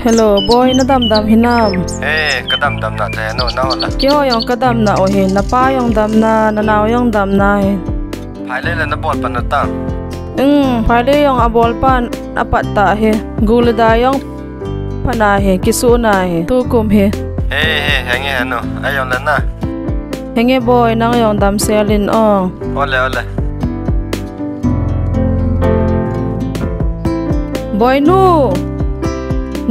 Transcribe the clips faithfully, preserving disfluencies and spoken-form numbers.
Hello, boy, na damdam hinam? Eh, ka damdam na te, no, na hola. Keiho jong ka damna u hi, na pa jong damna, na nao jong damna hi. Phailei le na bol pan na ta. Um, Phailei jong a bol pan a pat ta hi. Gu le da jong pana hi, kisu na hi. Tukum hi. He, he, henge hanu. Ajong le na. Henge boy, nang jong damsel in o. Ole, ole. Boy nu.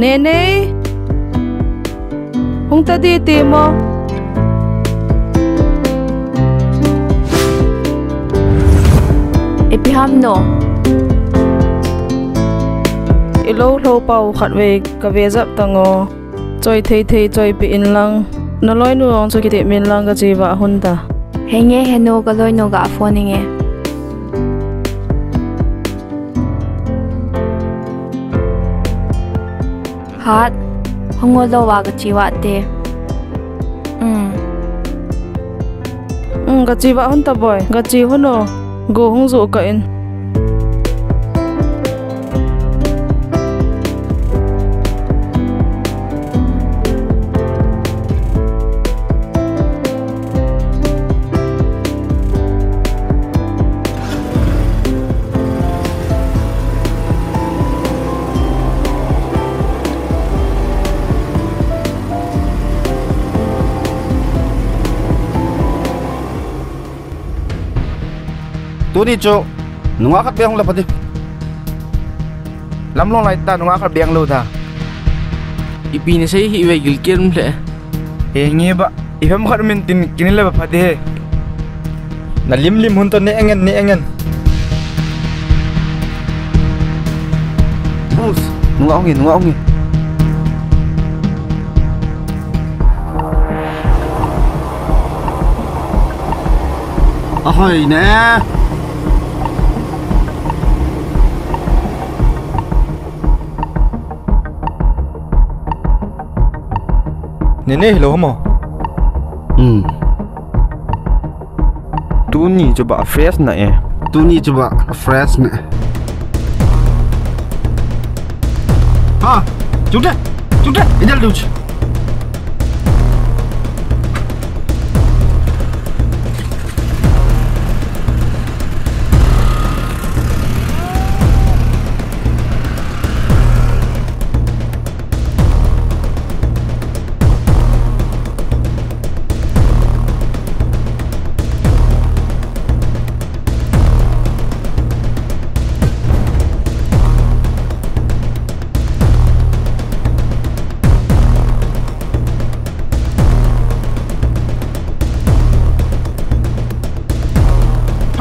Nene. Hung ta di ti mo. Ipi ham no? Ilo lo pau khat vei ka ve jap tango. Choi thei thei choi pi in lang. Na loi nu ong chu kiti min lang ka chi va hun ta. Henge henu ka loi nu ga phone nge. Hat, hung o lo wa ka chi wa te. Um. Um, ka chi wa hun ta boy, ka chi hun o, go hung zo ka in. Tuni chu nunga khat beng hung la pati. Lam long lai ta nunga khat beng lo ta. Ipi na sei hi ve gil ker um le. He nge ba, i phem khat min tin kin le ba pha de he. Na lim lim hun to ne engen, ne engen. Us, nunga ong e, nunga ong e. Ahoi ne. Nene, hello, hamo. Hmm. Tuni chu ba fresh na e. Tuni chu ba fresh na. Ha, chute, chute, idal duch.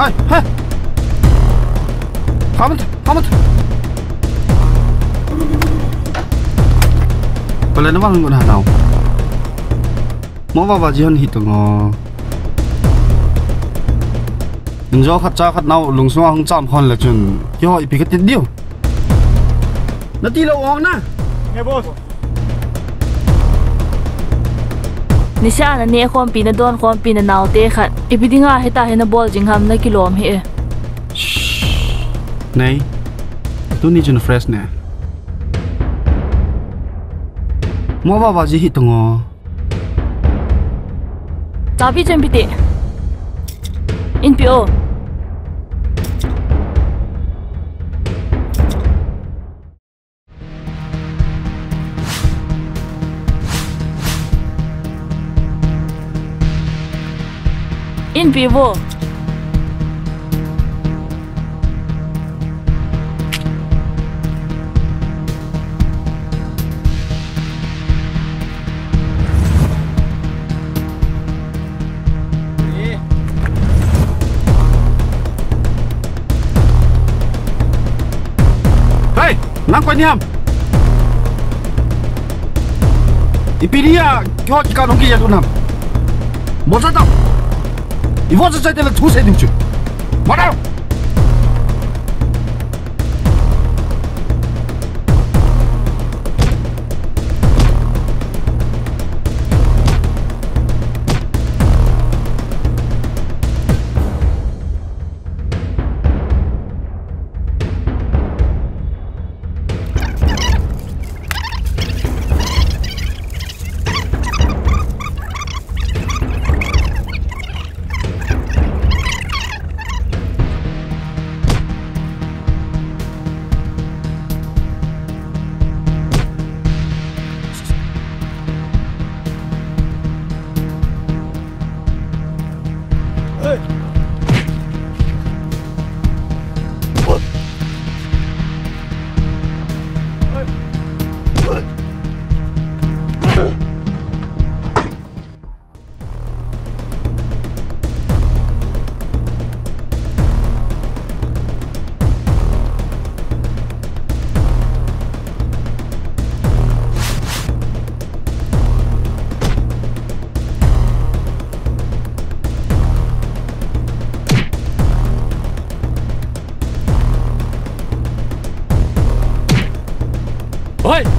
Hai, hai. Kamat, kamat. Pala na bang guna nau. Mo ba ba jihon hitongo. Injo khat cha khat nau lungsunga hung cham khon le chun. Keiho ipi ka tit diu. Na ti lo ong na. Nge boss. Nisa na ne khompi na don khompi na naote khat. Ipi dinga hita hi na bol jing ham na kilom hi e. Nei. Tuni chun fresh ne. Mo ba ba ji hitongo. Chabi chen pite. In pi o. In pi vo. Hei, nang koi ni ham? Ipi dia, keiho kikah nung kija tu nam. Bolsa tau. Ivo sa sa tela thu se ding chu. Mara.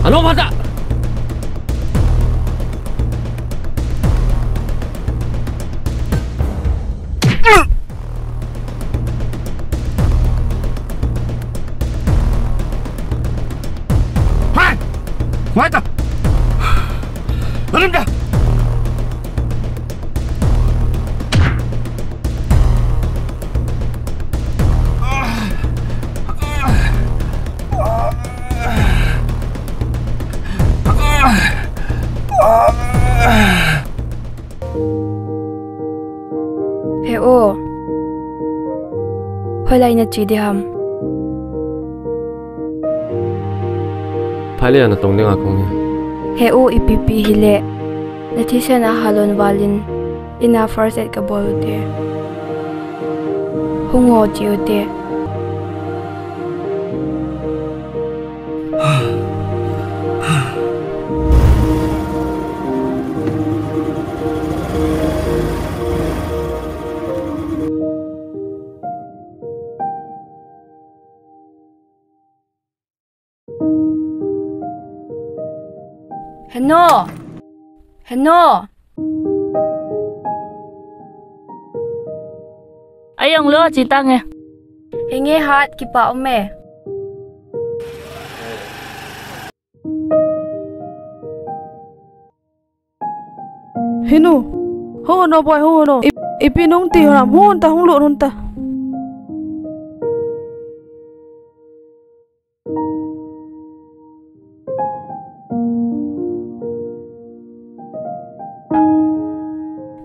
Alo, mata! Hai! Wai ta! Alim da! He o. Hoilai nache ding ham? Phailei a natong ding a kahung e. He o, ipi pi hile. Nathisan a halon valin. Ina first aid kabol ute. Hung o, che ute. Heno! Heno! Ayong lo, che tange. Henge hat, kipa ume. Hinu. Hung no boy, hung no. Ipi nung ti ham, hung ta, hung lut hung ta.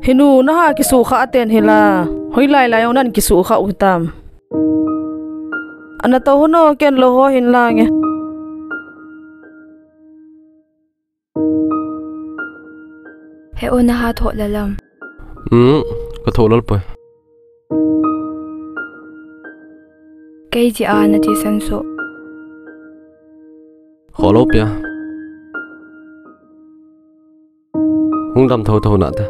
Hinu, naha kisukha ten hila. Hoilai lai jong nan kisukha u tam. Ana to hunu ken lo ho hin lang e. He o, naha tho lalam. Um, ka tho lal poi. Kei jeh a nathisan so. Kho lo pia. Hung dam tho tho na ta.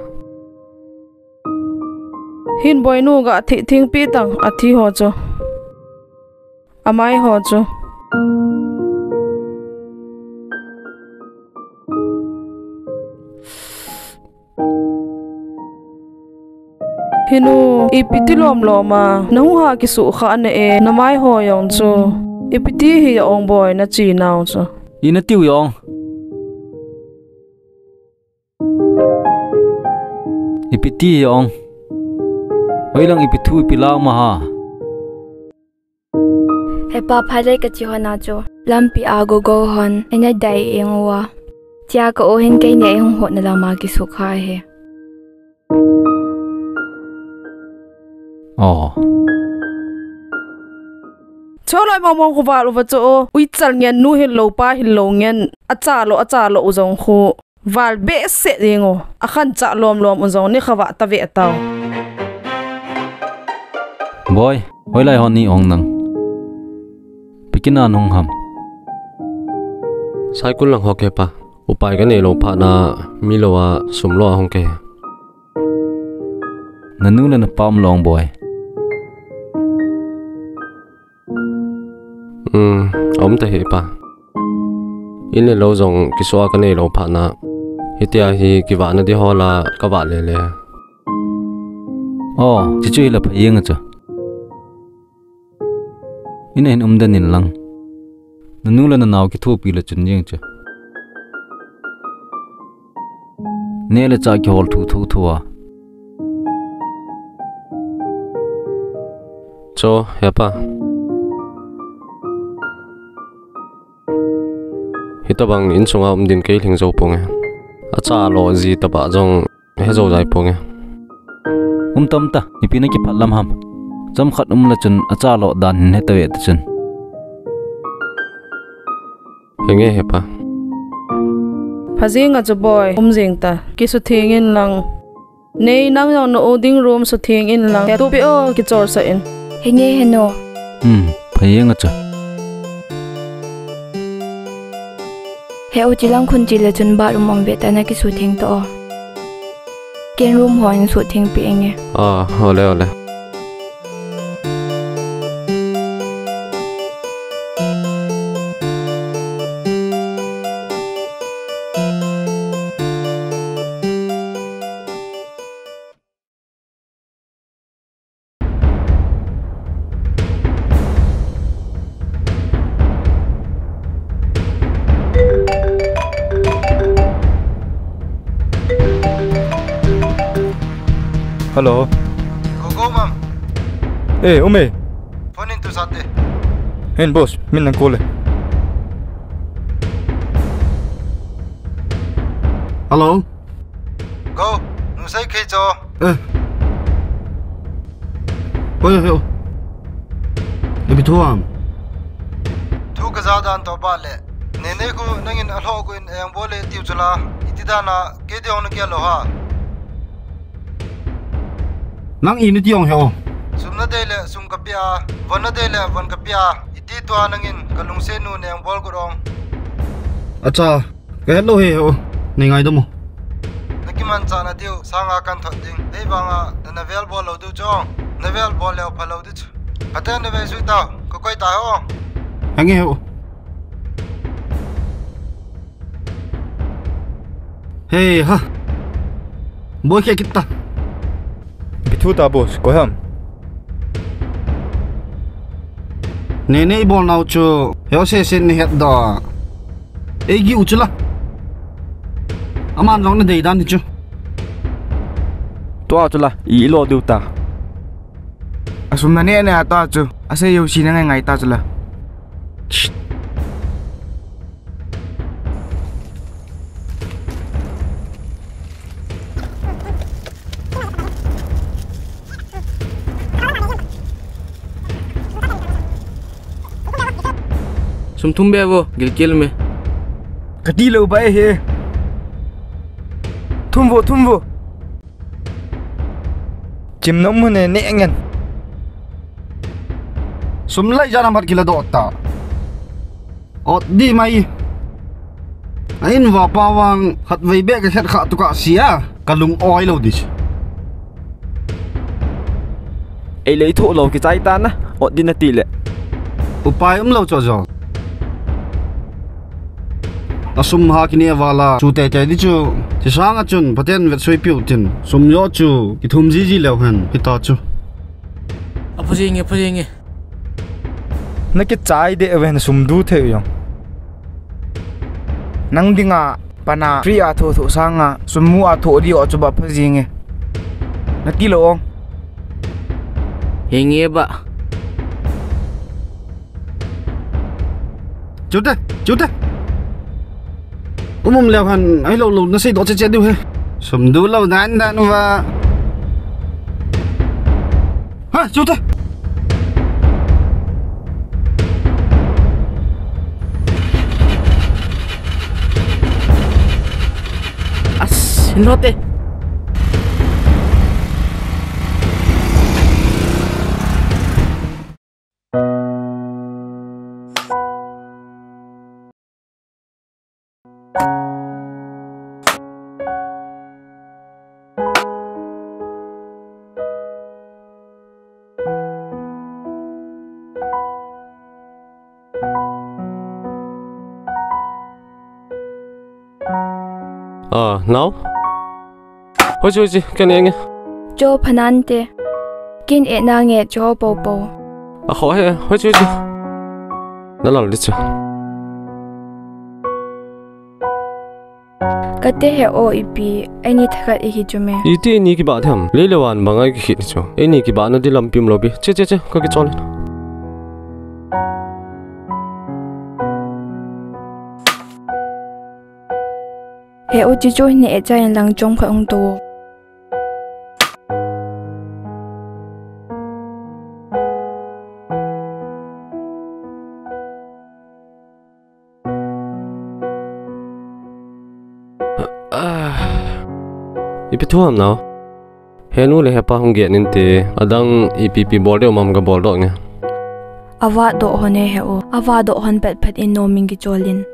Hin boinu ga thi thing pi tang athi ho chu. Amai ho chu. Hinu, ipi ti lom lom a, nahu ha kisukha na e, namai ho jong chu. Ipi ti hi jong boy nache nau chu. Ina tiu jong. Ipi ti jong. Hoilang ipi thu ipi lau ma ha. Hepa, phailei kache hon a chu. Lampi a gogo hon, ina dai eng uva. Chia ka o hin kei ni a hung hot na lama kisukha he. Oh. Cholai mong mong khu val uva chu o. Uichal ngen nu hin lo pa hin lo ngen. Acha lo, acha lo u jong khu. Val behseh ding u, akhancha lom lom u jong ni kha vah ta ve tau. Boy, hoilai hon ni ong nang. Pikina nung ham. Saikul lang ho ke pa. Upai ka nei lo phat na mi lo a sum lo a hong ke. Nanu le napa um long boy. Um, aum ta hi pa. In le lo jong kisua ka nei lo phat na. Hitia hi kivah na di ho la ka vah le le. Oh, chichu hi la pha yeng a chu. In hin um den in lang. Nanu le nanao kithopi le chun yeng chu. Ne le cha kihol thu thu thu a. Cho, hepa. Hitabang insunga um din kei lhing zo ponge. Acha lo ji taba jong he zo jai ponge. Um tam ta, ipi na kiphat lam ham. Cham khat um la chun acha lo dan hin he ta ve ta chun. Henge hepa. Pha jing a chu boy, um jing ta. Kisuthing in lang. Nei nang jong na u ding room suthing in lang. Tupi o kichol sa in. Henge heno. Hmm, pha jing a chu. He u chi lang khun chi le chun bathroom um ve ta na kisuthing to o. Ken room ho in suthing pi enge. Ah, ole ole. Hello. Go, go, ma'am. Eh, ume. Phone in tu sate. Hen, boss, min nang call e. Hello. Go. Nusei kei cho. Eh. Oi, oi, oi. Ipi thu ham? Thu kaja dan toh ba le. Nene khu nangin alhoh khu in eng bol le tiu chula. Iti dana kei ding hong na kia lo ha. Nang iti hong he o. Sum nadei le sum kapia, von nadei le von kapia. Iti tua nangin kalungset nu neng bol khu ong. Acha, kahet lou he o. Nei ngaidam o. Nakimanchah na diu, sanga kan thot ding. Hei vanga, nana vel bol lou diu chong. Navel bol leu phalou diu chu. Phaten nave sui tao, kakoi ta he o. Henge he o. Hei ha. Boi khe kit ta. Ipi thu ta boss, koi ham? Nene ibol nau chu, heo sesen ni het da. Ei gi u chu la. Aman jong nadei dan hi chu. Tua chu la, ilo diu ta. Asum nane ne ata chu, asei jouse nangai ngai ta chu la. Sum thum be vo, gilkel me. Kati lou bai he. Thum vo, thum vo. Chim nom hune ne ngen. Sum lai jana mat kila do ta. Ot di mai. A in va pa vang khatvei beh ka khet kha tu ka sia. Ka lung oi lo di. Ei lei thu lo kichai ta na. Ot di na ti le. Upai um lo cho jo. A sum ha kine vala chu te te di chu. Chi sanga chun paten vet sui piu tin. Sum jo chu kithum ji ji leu hen. Hita chu. A phu ji nge, phu ji nge. Na kichai de ven sum du thei jong. Nang dinga pana free a tho tho sanga sum mu a tho di o chu ba pha jing e. Na ti lo ong. He nge ba. Chute, chute. Um um leu hen, ai lo lo, na sei doh che che diu he. Sum du lo dan dan va. Ha, chute. As, hin lo te. Ah, nao? Hoi chi, hoi chi, ken eng e. Cho phanante. Ken e nange cho po po. A kho he, hoi chi, hoi chi. Na lal di chu. Kate he o ipi, eini thakhat ihi chu me. Iti eini kiba tham. Lei le van banga kikhit chu. Eini kiba na di lampi um lo pi. Che, che, che, ka kichol. He u chi chu hin e cha in lang chom khat hung to. Ah. Ipi thu ham nao? Henu le hepa hung get in te, adang ipi pi bol deu mam ka bol doh nge. Ava doh hon e he u, ava doh hon pet pet in nom in kichol in.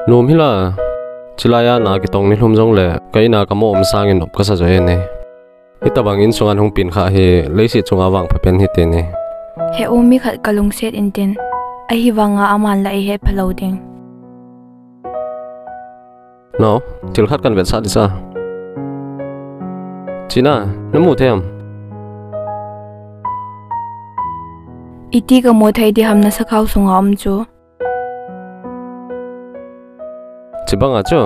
Nom hi la, chilai a na kitong ni lhum jong le, ka in a ka mo um sang in nop ka sa jo e ne. Hitabang in sunga hung pin kha hi, leiset chunga vangpha pen hi te ne. He u mi khat ka lungset in tin, ahivanga aman la ei het pha lo ding. No, thil khat kan vetsah ding sa. China, na mu thei am? Iti ka mu thei di ham na sakhao sunga um chu? Chibanga chu.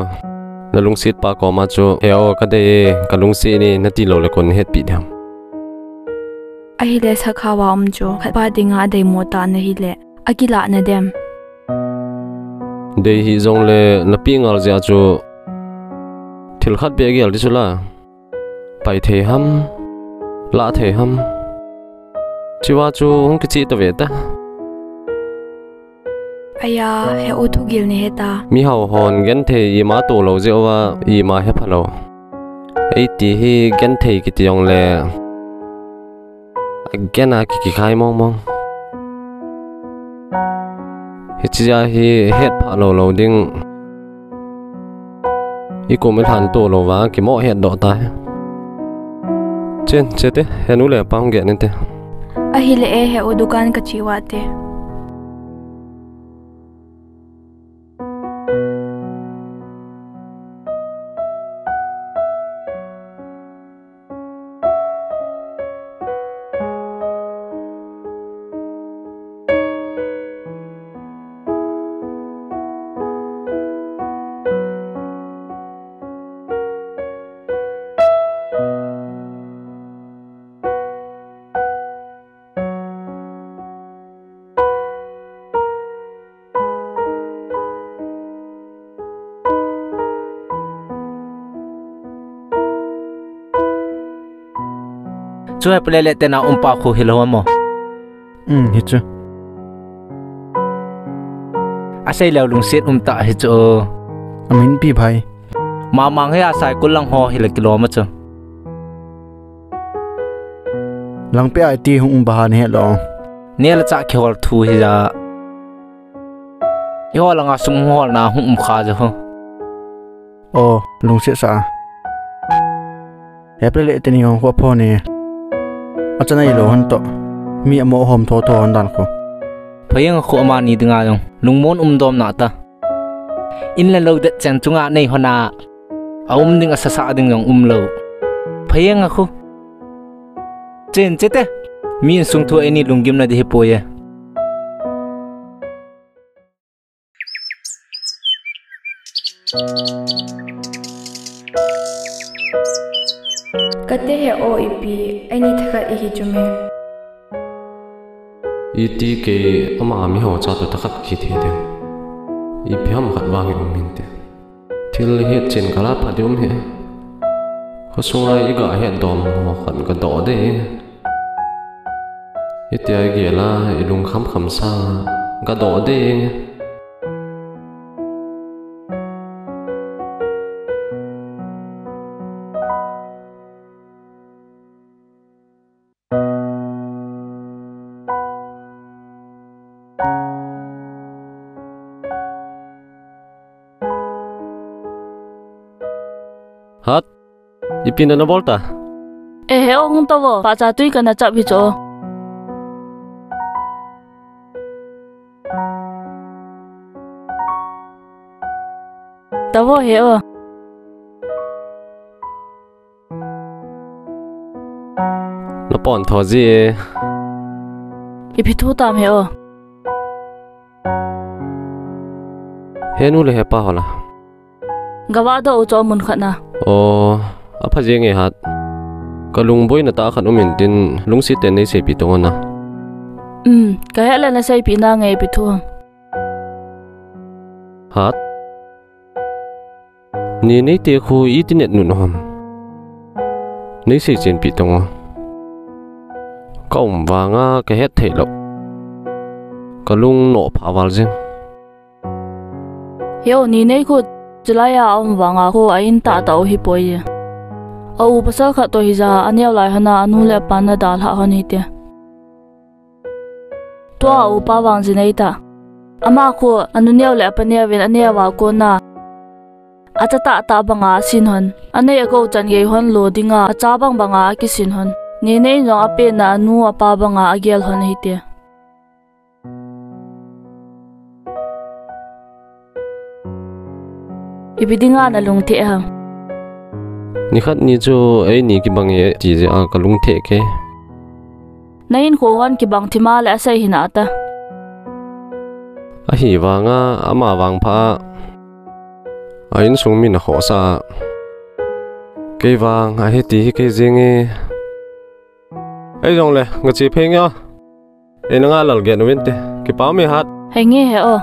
Na lungset pa koma chu, "He o, ka dei e, ka lungset e," nati lou le kon hetpi dem? Ahile sakhao a um chu, khat pa dinga adei mo ta nahile, akilah na dem? Dei hih jongle, na pi ngal jeh a chu, thil khat beh gel di chu la. Pai thei ham, lah thei ham. Chuva chu hung kichih ta ve ta. Aya, he u thugil ni heta. Mihao hon genthei ima toh lou jeh uva ima hepha lou. Eiti hi genthei kiti jongle, agen a ki kikhai mong mong. Hichea hi hetphah lou lou ding. I kum i lhan toh lou va, kimoh het doh ta hi. Chen, che te, he nu le pa hung get in te. Ahile e, he u dukan ka che uva te. Chu he pule le tena um pa khu hilou mo. Um, hi chu. Asei leu lungset um ta hi chu. Amin pi bhai. Mamang he a cycle lang ho hile kilom a chu. Langpia iti hung um baha ni he lo. Nela cha kihol thu hi ja. Ihol anga sum holna hung um kha ja ho. O, lungset sa. He pule le teni ho khu apho ni. Achana ilou hon to. Mi amo hom tho tho hon dan khu. Phayeng khu amani dinga jong. Lungmon um dom na ta. In le lo det chen chunga nei hona. A um ding a sasa ding jong um lo. Phayeng a khu. Chen che te. Mi insung thu eini lunggim na di hi poi e. Kate he o ipi, eini thakhat ihi chu me. Iti kei ama miho cha toh thakhat kithi ding. Ipi ham khat vang i um in te. Thil hetchen kala pha di um he. Khosunga i ga het dom ho khat ka doh de. Hitia i gel a, i lungkham kham sa, ka doh de. Hat, ipi na na bol ta? E he o hung ta vo, pa cha tui ka na chap hi cho. Ta vo he o. Na pon tho ji e. Ipi thu tam he o. He nu le he pa hola. Gava doh u cho mun khat na. O, apha jeng e hat. Ka lungboina tah khat um in tin lungset tah in nei seipi tong o na. Um, ka he le na seipi na nge ipi thu ham. Hat. Ni nei te khu iti net nun ham. Nei sei chen pi tong o. Ka um vanga ka het thei lou. Ka lung noh pha val jeng. Heo ni nei khu chilai a um vanga khu a in tah tah u hi poi. A u pasal khat toh hi ja a neo lai hon a, a nu le a pa na dalha hon hi te. Tua a u pa vang ji nei ta. Ama khu a nu neo le a pa neo vin a neo a kon a. A cha tah tah banga a sin hon. A nei a ko chan gei hon lo dinga a cha bang banga a kisin hon. Ni nei jong a pen a a nu a pa banga a gel hon hi te. Ipi dinga na lungthim ham? Nikhat ni chu eini kibang e ti jeh a ka lungthim ke. Na hinkho hon kibang thim a le a sei hina ta. Ahi vanga ama vangpha a A insung min akhohsah. Kei vang ahi ti hi kei jing e. Ei jongle, nga che phei nge. Ei na nga lal get uvin te. Kipa um e hat. Henge he o.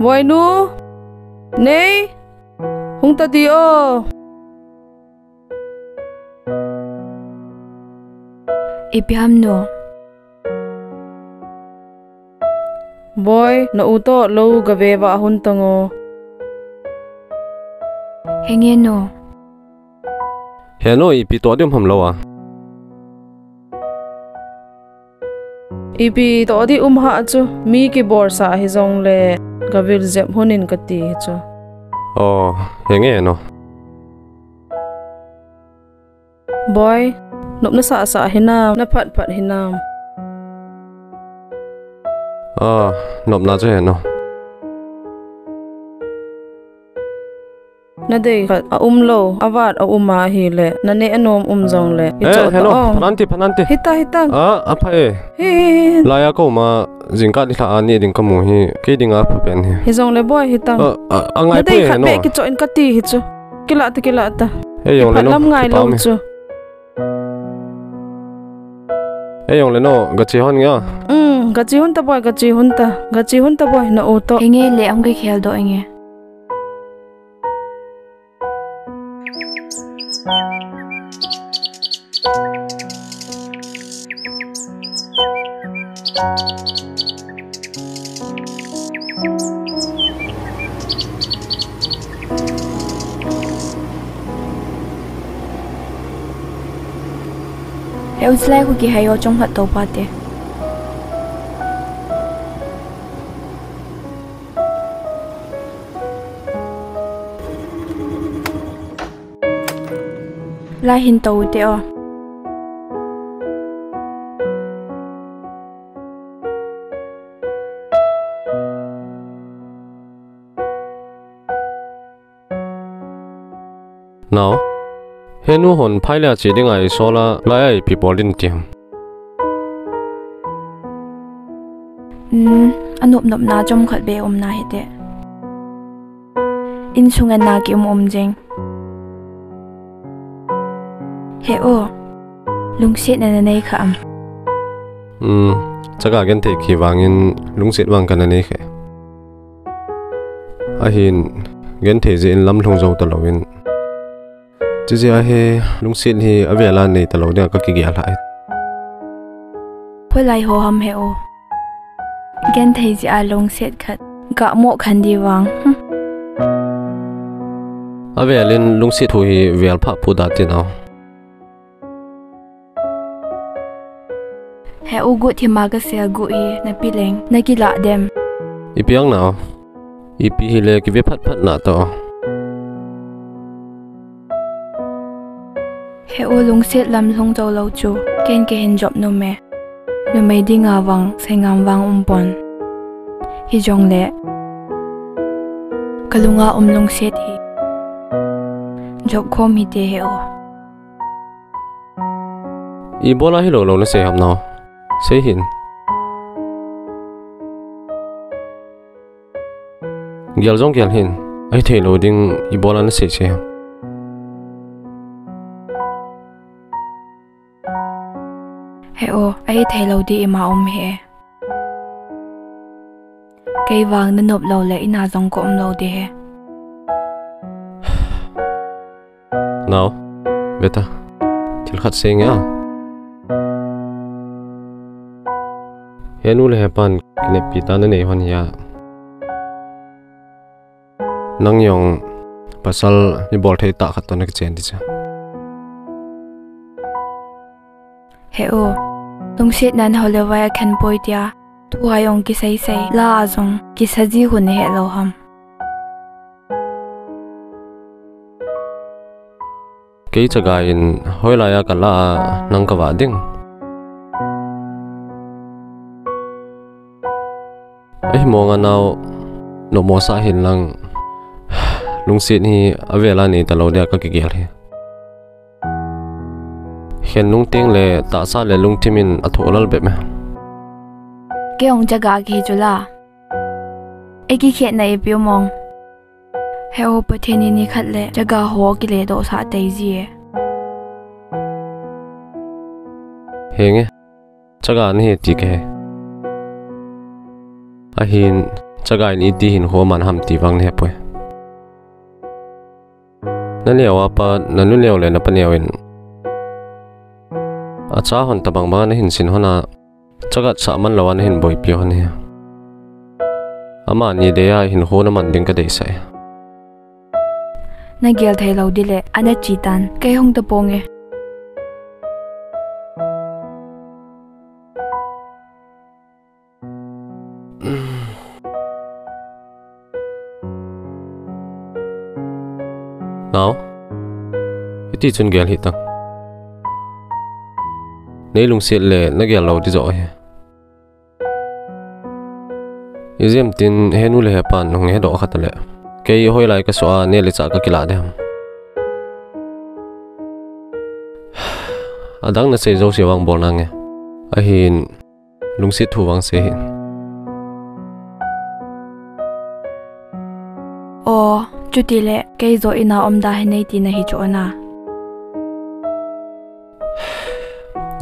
Boinu, Nei, hung ta ti o. Ipi ham nu? Boi, na u toh lou gave uva ahung tang o. Henge nu. He nu, ipi toh ding um ham lou a? Ipi toh ding um ham chu, mi kibolsah hijongle gavil jep hon in kati hi chu. O, henge nu. Boi, nop nasah sah hinam, na phat phat hinam. A, nopna chu he nu. Na dei khat aum lou, avat aum ahile, na neh nom um jongle. Eh, hello, phanan ti, phanan ti. Hita, hita. A, apha e. Hi, hi, hi. Laiya koma jingkah nilhah a neh ding kamu hi, kei dinga apha pen hi. Hijongle boi, hitang. A, a, angai poi he nu. Na dei khat beh kichoh in kati hi chu. Kilah ta, kilah ta. He jongle nu, lam ngai lou chu. He jongle nu, gache hon nge a? Um, gache hon ta boi, gache hon ta. Gache hon ta boi, na u toh. Henge le, ahung kikhel doh inge. He u, chulai khu kihei o, chomkhat tou pha te. Lai hin tou te o. Nao, he nu hon phai le a che dinga eisol a, laiya ipi bol ding ti ham? Um, anop nopna chomkhat beh um na hite. Insung a na kium um jing. He o, lungsetna na nei kha am? Um, chaga genthei khi vangin lungset vang kana nei kha. Ahin, genthei jeh in lam lhung jou talouvin. Chujeh a hi lungset hi avel a nei talou dinga kakigel lhah e. Kholai ho ham he o. Genthei jeh a lungset khat. Gah mo khan di vang. Hm. Avel in lungset thu hi vel phah phu da tin o. He u, guh thima kasel guh hi, na pi leng, na kilah dem? Ipi ang nao? Ipi hile kive phat phat na to. He u, lungset lam lhung jou lou chu, ken kahin jop nom e. Numei dinga vang, saingam vang um pon. Hijongle, kalunga um lungset hi, jop khom hite he u. Ibola hilou lou nasei ham nao? Sei hin. Gel jong gel hih in. Ahithei lou ding ibol a nasei sei ham? He o, ahithei lou ding ima um hih e. Kei vang nanop lou le ina jong ka um lou ding ahi. Nao, ve ta. Thil khat sei inge. Henu le hepan kineppi tah nanei hon hia. Nang jong pasal ibol thei tah khat toh nakichen ding chu. He o, lungsetna in ho le vai akhen poi tia, thu a jong kisei sei, la a jong kisa ji hon nahe lou ham? Kei chaga in hoilai a kala a nang kavah ding. Ahi mong a nao, nommo sah hih in lang, lungset hi avel a nei talou dia kakigel hi. Khen nung teng le tahsa le lungthim in athoh lal bep e. Kei jong chaga kihi chu la. Eikikhetna ipi um mong. He o, Pathen in nikhat le chaga ho kiledoh sah tei ji e. Henge, chaga nahi ti kahe. Ahin, chaga in iti hinkho man ham ti vang nahe poi. Naneo a pat, nanu neo le napa neo in acha hon tabang bang a nahin sin hon a, chaga sah man lou a nahin boipi hon hi. Amani dei a hinkho naman ding kadeisah e. Nagel thei lou ding le, ana chi tan, kei hung ta ponge. Nao, hiti chun gel hih tan. Nei lungset le nagel lou ding joh ahi. Ijemtin henu le hepan hung hedoh kha ta le, kei hoilai kasoh a neh le chah kakilah ding ham? Adang nasei jouse vang bol nange. Ahin, lungset thu vang sei hih in. O, chuti le, kei joh ina um da hinei ti nahi chu ana.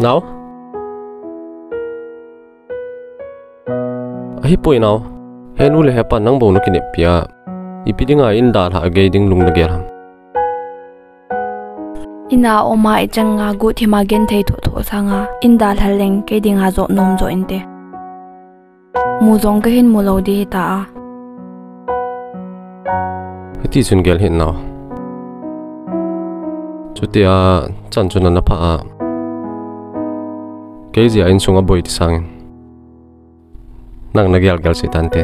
Nao? Ahipoi nao. Henu le hepan nang bou nakineppi a, ipi dinga in dalhah gei ding lung nagel ham? Ina um a ichan nga guhthim a genthei thoh thoh sanga, in dalha leng kei dinga joh nom joh inte. Mu jong kahin mu lou ding hita a. Hiti chun gel hih in nao. Chutia chan chun ana pha a. Kei jeh a insung aboi ti sangin. Nang nagel gel sei tante.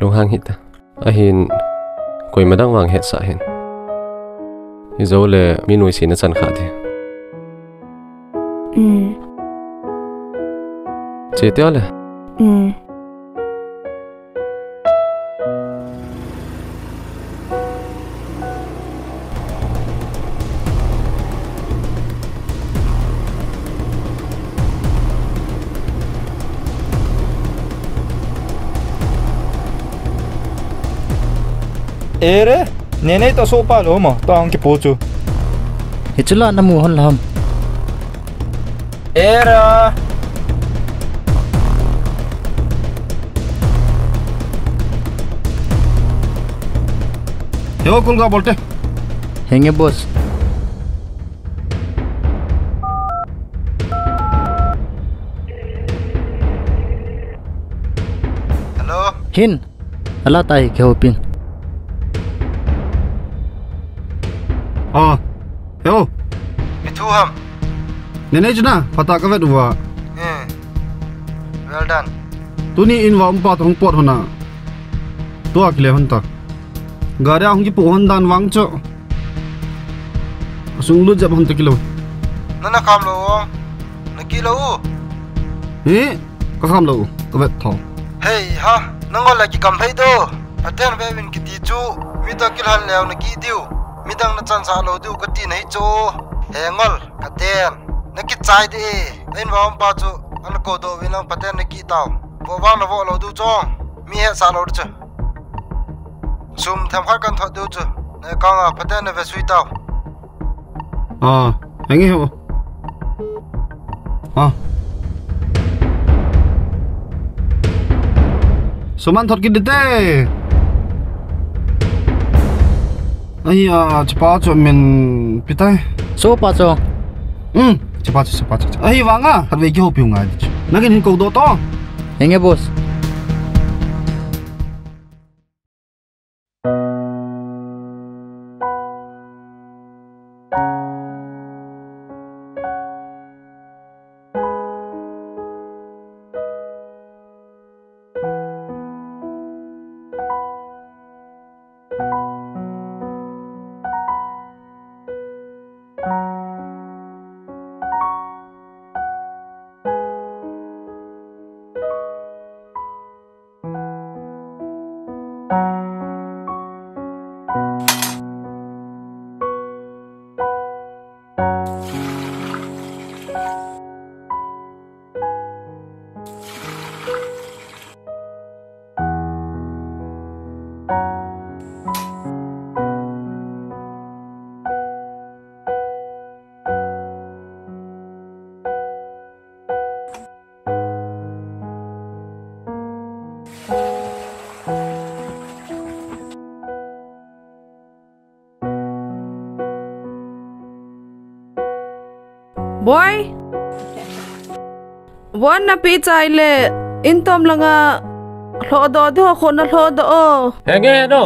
Lunghang hih ta. Ahin, koima dang vang hetsah hih in. Hijou le mi nuisat na chan kha ding. Um. Che tia le. Um. Ere, Nenei toh sohpa lou mo, tua hung kipu chu. Hichu la namu hon lam. Ere. Yo, call ga bolte. Henge, boss. Hello? Hin, ala tai ke hopin. Ah, hello. Mithu ham? Nenei chuna, phatah kavet uva. Hmm. Well done. Tuni in uva umpa toh hung pot hon a. Tua kile hon ta. Gari a hung kipu hon dan vang chu. Asung lut jep hon ta kilo. Nana kham lou o. Nakilo u. Hi, kakham lou u. Kavet tho. Hei ha, nangol la kikam hei do. Pathen veuvin kiti chu. Midang kilhan leu naki diu. Midang nachansah lou diu kati nahi chu. Hengol, Pathen. Nakichai de. Ahin uva umpa chu. Ana kou doh uvin lang Pathen naki tau. Vo vang na vo lo du chu. Mi hesah lo du chu. Sum themkhat kan thot diu chu. Na account a phaten na vesui tau. Ah, henge ho. Ah. Sum an thot kit dite. Ahi a, chapa chu min pitai. Sopa chu. Hmm, chapa chu, chapa chu. Ahi vanga, khatvei kihoupiu ngai di chu. Nangin hin kou doh to. Henge, boss. Boi. Von na pi chai le, in tom langa lhoh doh diu, kho na lhoh doh o. Henge no.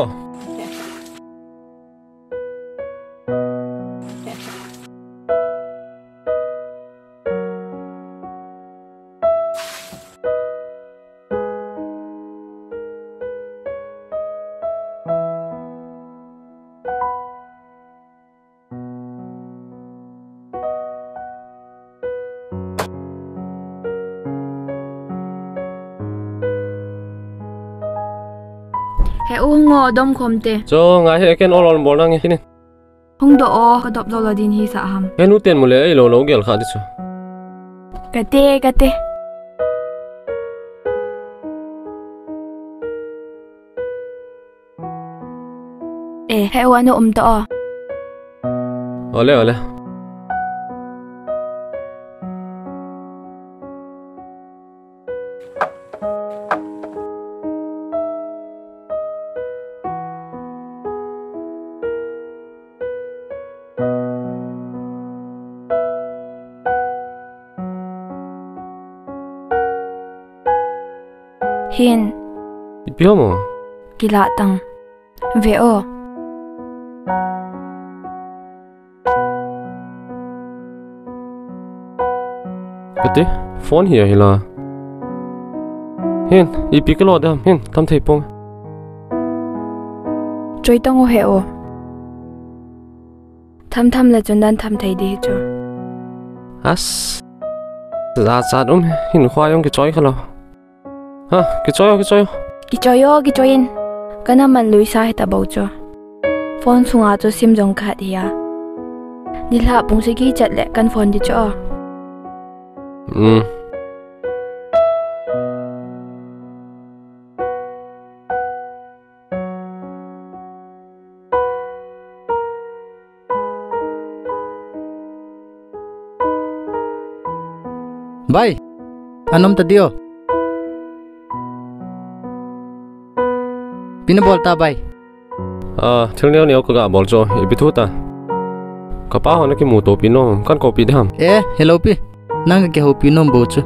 He u, hung o, dom khom te. Cho, ngai he, ken ol ol bol nange, kini. Hung doh o, ka dop jou lou din hisah ham. He nu ten mu le, ei lou lou gel kha di chu. Kate, kate. E, he u, anu um ta o. Ole, ole. Hin. Ipi ham o? Kilah tang. Ve o. Kati, phone hi ahi la. Hin, ipi kalo dem, hin, tham thei pong. Choi tang o he o. Tham tham le chun dan tham thei di hi chu. As. Jachat um, hin khua jong kichoi kha lou. Ha, kichoi o, kichoi o. Kichoi o, kichoi in. Kana man lui sa hita bou chu. Phone sunga chu sim jong khat hi a. Nilhah pung sagi chat le kan phone di chu o. Hmm. Bai, anom ta dio. Pi na bol ta bai. Ah, thil neo neo ka ga bol cho, ipi thu ta. Ka pa ho na kimu to pi no, kan ko pi dam. Eh, hello pi. Nang ka ke ho pi nom bo chu.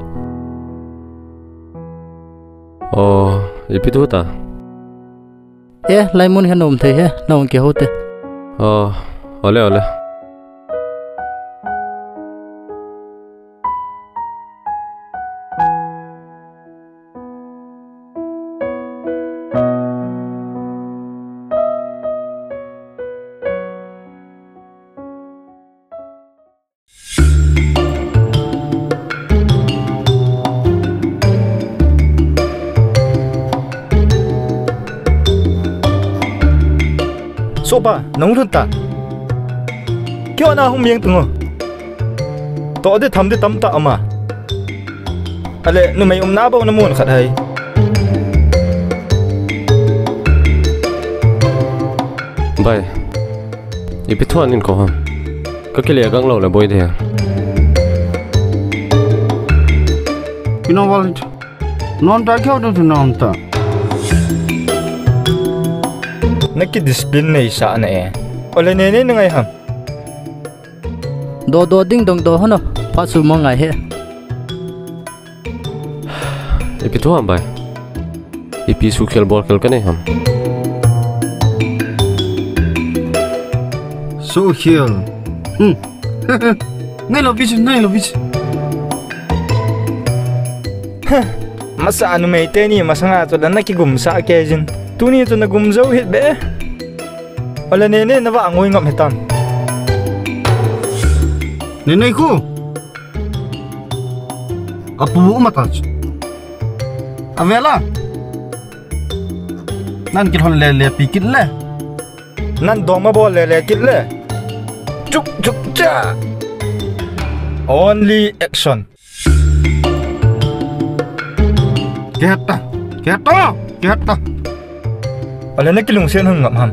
Oh, ipi thu ta. Eh, lai mun he nom thei he, nang ke ho te. Oh, ole, ole. Sopa, nang lhun ta. Kio na hung miang tungo. To de tham de tam ta ama. Ale, numei um na bo na mun khat hai. Bai. Ipi thu ahin kou ham. Ka kile gang lou le boi de. Ina wallet. Non ta kyo tu non ta. Na kidiscipline nei sa na e. Ole Nene na ngai ham. Dodo ding dong do hono. Pha su mo ngai he. Ipi thu ham bai. Ipi sukhel bolkhel kanei ham. Sukhel. Hmm. Nei lo bisu, nei lo bisu. Masa numei teni masanga chu dan na kigumsa kei jin. Tuni chu na gum jou hih be. Ole Nene na va ngoi ngam hitam. Nenei khu. Apu uma ta chu. Avela. Nan kilhon le le pi kit le. Nan dong ma bol le le kit le. Chuk chuk cha. Only action. Kihetta, kihetta, kihetta. Ole na kilungsen hung ngam ham.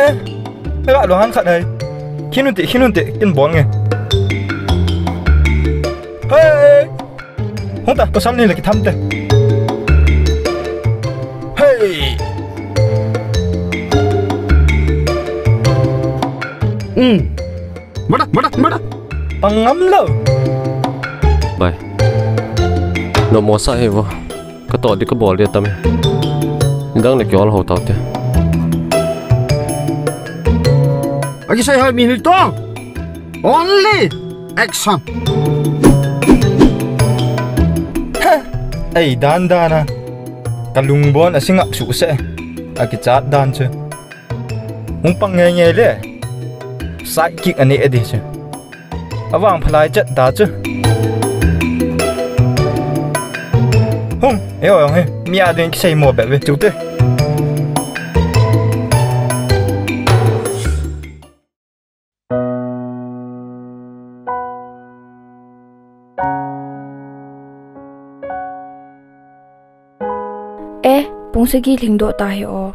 Eh, ela lo han khat hai. Khinun ti, khinun ti, kin bol nge. Hey! Hung ta, pasal ni le kitham te. Hey! Hmm. Mada, mada, mada. Pang ngam lo. Bai. No mo sa he vo. Ka to di ka bol di tam. Dang le ki ol ho tau te. Aki sai hai minute to. Only action. Ei, dan dan a. Ka lungbon a singap su se. Aki chat dan chu. Hung pang ngei ngei le. Side kick ani edi chu. Avang phalai chat da chu. Hung, e oi he. Mi a ding kisei mo be be. Chu te. Eh, pung sagi lhingdoh ta hi o.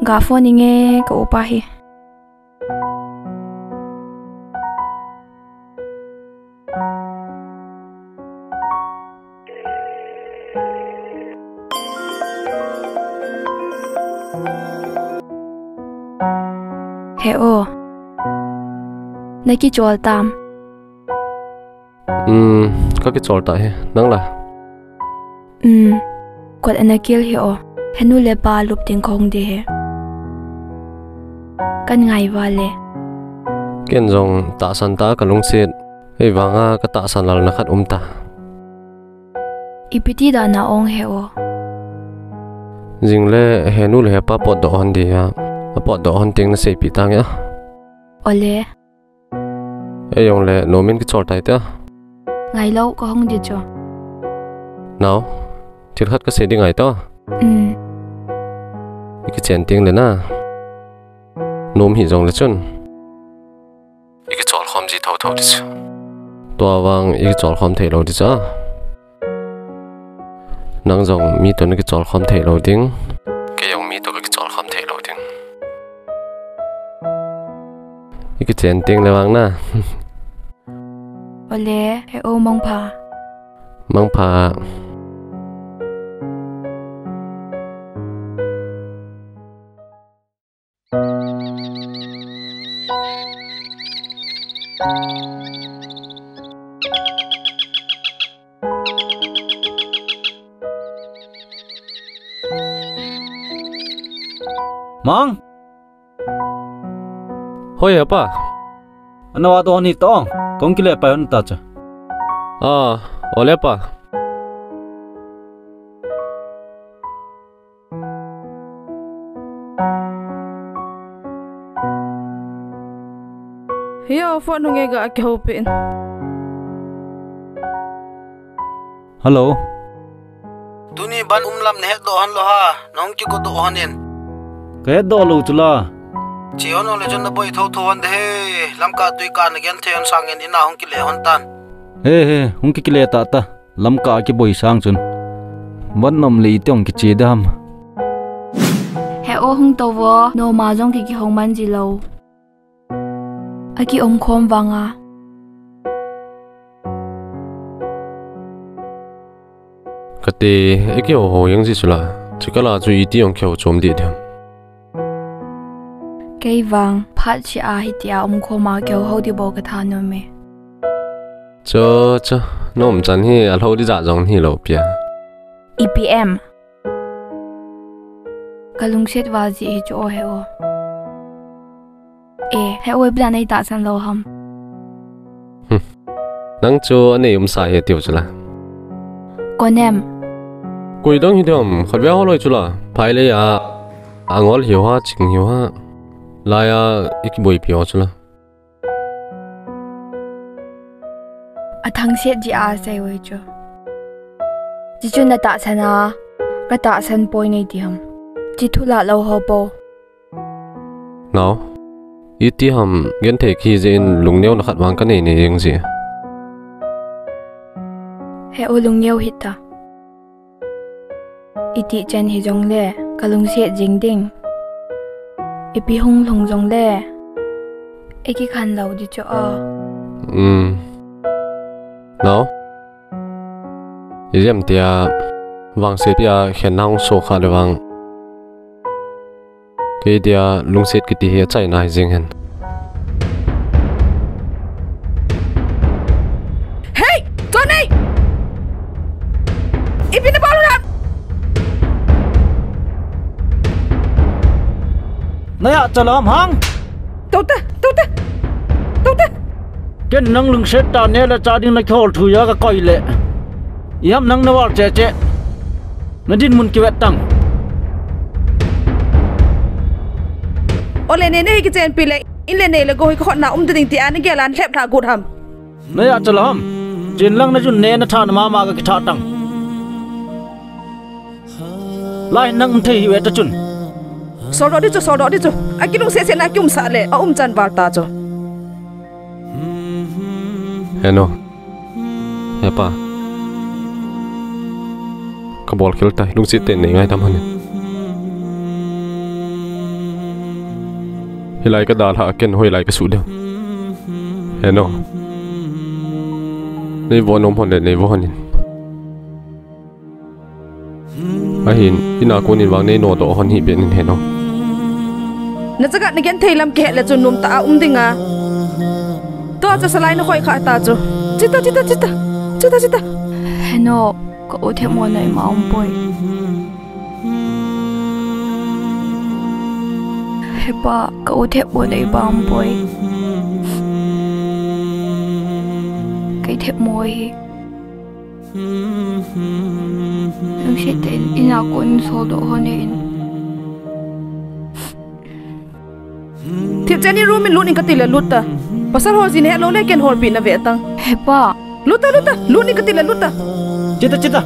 Ga phone inge ka upa hi. He o. Na kichol tam. Um, ka kichol ta hi, nang la. Um, kot ana kil hi o. Henu le pa lup ding kong di hi. Kan ngai va le. Ken jong tahsan ta ka lungsit. Hei vanga ka tahsan lal na khat um ta. Ipi ti da na ong he o. Jing le henu le hepa potdoh hon di a. A potdoh hon ting na seipi ta nge a. Ole. Ei jong le nomin kichol tai ta. Ngai lo ka hong di cho. Nau, thil khat ka sei di ngai ta. Um. I kichen ting le na. Nom hi jong le chun. I kichol khom ji tho tho di chu. Tua vang i kichol khom thei lo di cha. Nang jong mi to na kichol khom thei lo ding. Kei jong mi to ka kichol khom thei lo ding. I kichen ting le vang na. Ole, he o mangpha. Mangpha. Mang. Hoi, apa. Ana wa to ni to. Kong kile pa yon ta cha. Ah, ole pa. Hiya, phone hung e ga kihou pin. Hello. Tuni ban um lam na hetdoh hon lo ha, nahung kigodoh hon in. Ka hetdoh lou chu la. Che hon le chun na boi tho tho hon de he, lamka tui ka na gen thei hon sangin ina hung kile hon tan. He he, hung kikile ta ta. Lamka kiboi sang chun. Van nom le iti ong kiche dam. He o hung to vo, noma jong ki kihong man ji lou. Aki um khom vanga. Kati, eki ho ho yang ji sula. Chikala chu iti ong kihou chom di dem. Kei vang, phat chi a hitia um khoma kihou hou di bou ka tha nom e. Cho, cho, nom chan hi, alhou di ja jong hi lou pia. Ipi em. Ka lungset val ji hi chu o he o. E, he o, ipi dan nei tahsan lou ham. Hmm. Nang chu anei umsa hi tiu chula. Konem. Koi dang hi dam, khat vea holoi chula. Phai le ya, angol hiu ha, ching hiu ha. Laya, iki boi pi ho chula. Athang set ji a sei wei chu. Ji chu na tahsan a, ka tahsan poi nei ti ham. Ji thu la lou ho po. Nao, iti ham genthei ki jeh in lungneo na khat vang ka nei nei jeng ji. He o lungneo hita. Iti chen hi jong le, ka lungset jing ding. Ipi hung lhung jong le, iki khan lou di chu o. Um. Nao. Ijemtia, vangset pia khen nang so kha le vang. Kei dia lungset kiti hi achaina hi jing hen. Hei! Tony! Ipi na balu na? Naya chalam hang? Tota, tota, tota. Ken nang lungset tah neh le chah ding na kihol thu a ka koi le. Iham nang na val che che. Na dinmun kivet tang. O le ne ne hi kichen pi le, in le ne le go hi ka hotna um ding ti a na gel a na lhep lha gut ham. Naya chalam. Chen lang na jun ne na tha na mama ka kitha tang. Lai nang um thei hi ve ta chun. Soldoh di chu, soldoh di chu. Akilungset set na kiumsah le, aum chan val ta chu. Heno. Hepa. Ka bol khel tai, lungset tah nei ngai tam hon. Hilai ka dalha ken hoilai ka su deu. Heno. Nei vo nom hon le, nei vo hon in. Ahin, ina konin vang nei nodoh hon hi benin heno. Na chaga na genthei lam kihet le chu nom tah a um ding a. Tua chu salai na khoi kha ta chu. Chita, chita, chita. Chita, chita. Heno, ka u themmo na ima um poi. Hepa, ka u themmo na ima um poi. Kei themmo hi. Lungset tah in, ina kon soldoh hon in. Thip chen in room in lut in kati le lut ta. Pasal ho jin helou le ken holpi na ve tang. Hepa. Lut ta, lut ta, lut in kati le lut ta. Chita, chita.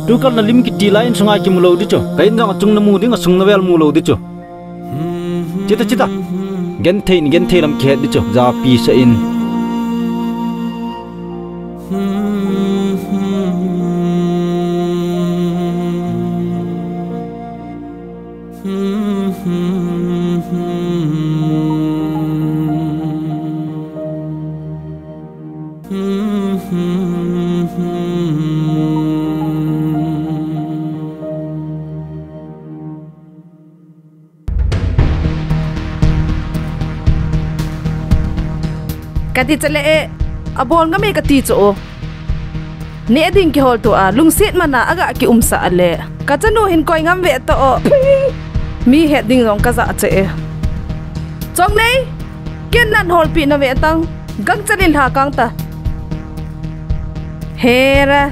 Tukal na lim kiti lai in sunga kimu lou di chu. Ka in jong achung na mu ding, asung na vel mu lou di chu. Chita, chita. Genthei in, genthei lam kihet di chu. Japi sa in. Kati chale e, abol ngam e kati chu o. Neh ding kihol tua, lungset mana aga kiumsah le. Ka chanu hin koi ngam ve to o. Mi het ding jong ka ja che e. Chongnei, ken nan holpi na ve tang, gangchal in lha kang ta. Hera.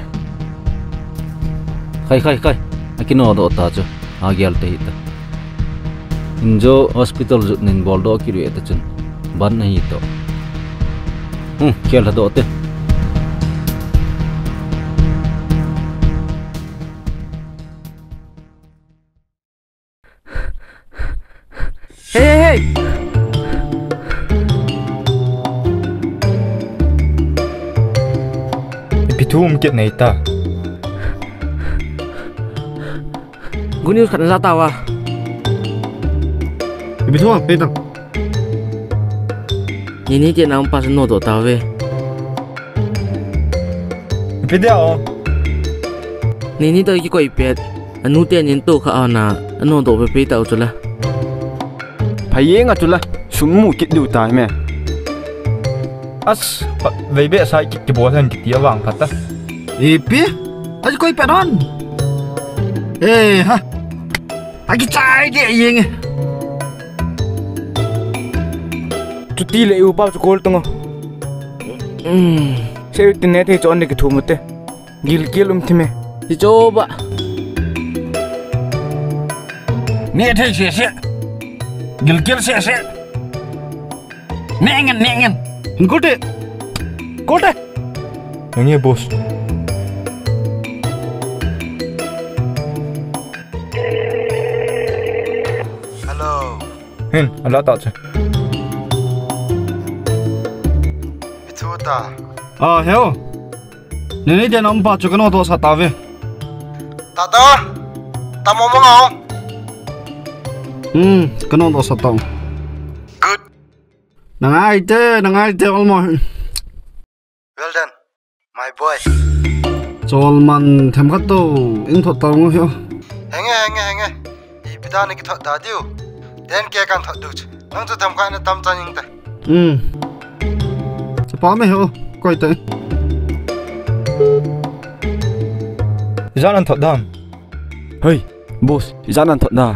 Khai, khai, khai. Akinodoh ta chu. Agel te hita. Injo hospital jut nin boldoh kit ve ta chun. Ban ahi to. Hmm, khel hadoh te. Hey, hey, hey! Ipi thu um kit nei ta. Good news khat na ja tauva. Ipi thu, pe tang. Nini te na um pa chu nodoh tauve. Ipi dia o. Nini toh kikoi pet. Anu te nin toh kha ana. Anodoh peh peh tau chu la. Phai jeng a chu la. Sum mu kit diu ta hi me. As, pa, vei be sai kit kibol hen kiti avang phat ta. Ipi? Akikoi pet hon. Eh, ha. Akichai de jeng e. Chuti le u pa chu kol tung o. Hmm. Se u tin ne thei chu an de kithum u te. Gilkel um thim e. Hicho ba. Ne thei se se. Gilkel se se. Neng ngen, neng ngen. Hin kolte. Kolte. Nge boss. Hello. Hin, ala ta che. Ichu ta. Ah, hello. Nini te na um pa chu kanodoh sah tauve. Tata, tamo mo ngau. Hmm, kanodoh sah tau. Good. Nangai te, nangai te, almost. Well done, my boy. Cholman themkhat to, in thot tau ngo hio. Henge, henge, henge. Ipi dan a kithot ta diu. Ten K kan thot diu. Nang chu themkhat na tam chan ing ta. Hmm. Chapa me ho, koi te. Ijat nan thot dam. Hei, boss, ijat nan thot da.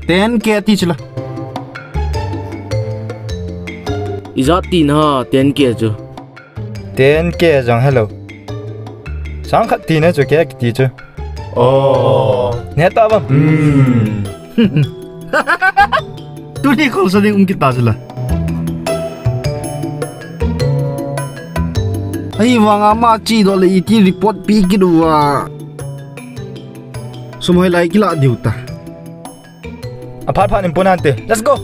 Ten K ti chu la. Ijat ti na, ten K chu. Ten K jong hello. Sang khat ti na chu ke kiti chu. Oh. Ne ta bang. Hmm. Tuni kholsa ding um kit ta chu la. Ahivang ama chedoh le iti report pe kit uva. Sum hoilai kila diu ta. Aphat phat in pun ante. Let's go.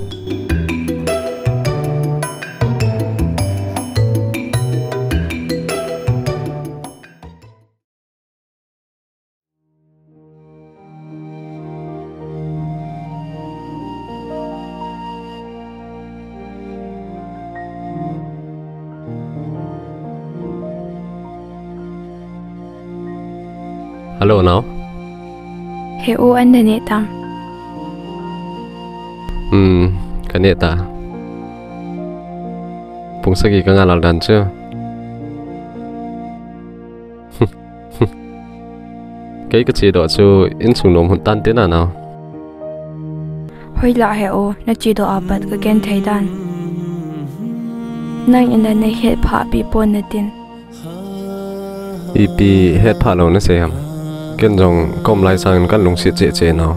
Hello, nao. He u, an da neh tam? Hmm, ka neh ta. Pung sagi ka ngal al dan chu. Kei ka chedoh chu insung nom hon tan te na nao. Hoilah he u, na chedoh a pat ka genthei dan. Nang in la na het phah pi pon na tin. Ipi het phah lou na sei ham? Ken jong ka um lai sangin kan lungset cheh cheh nao.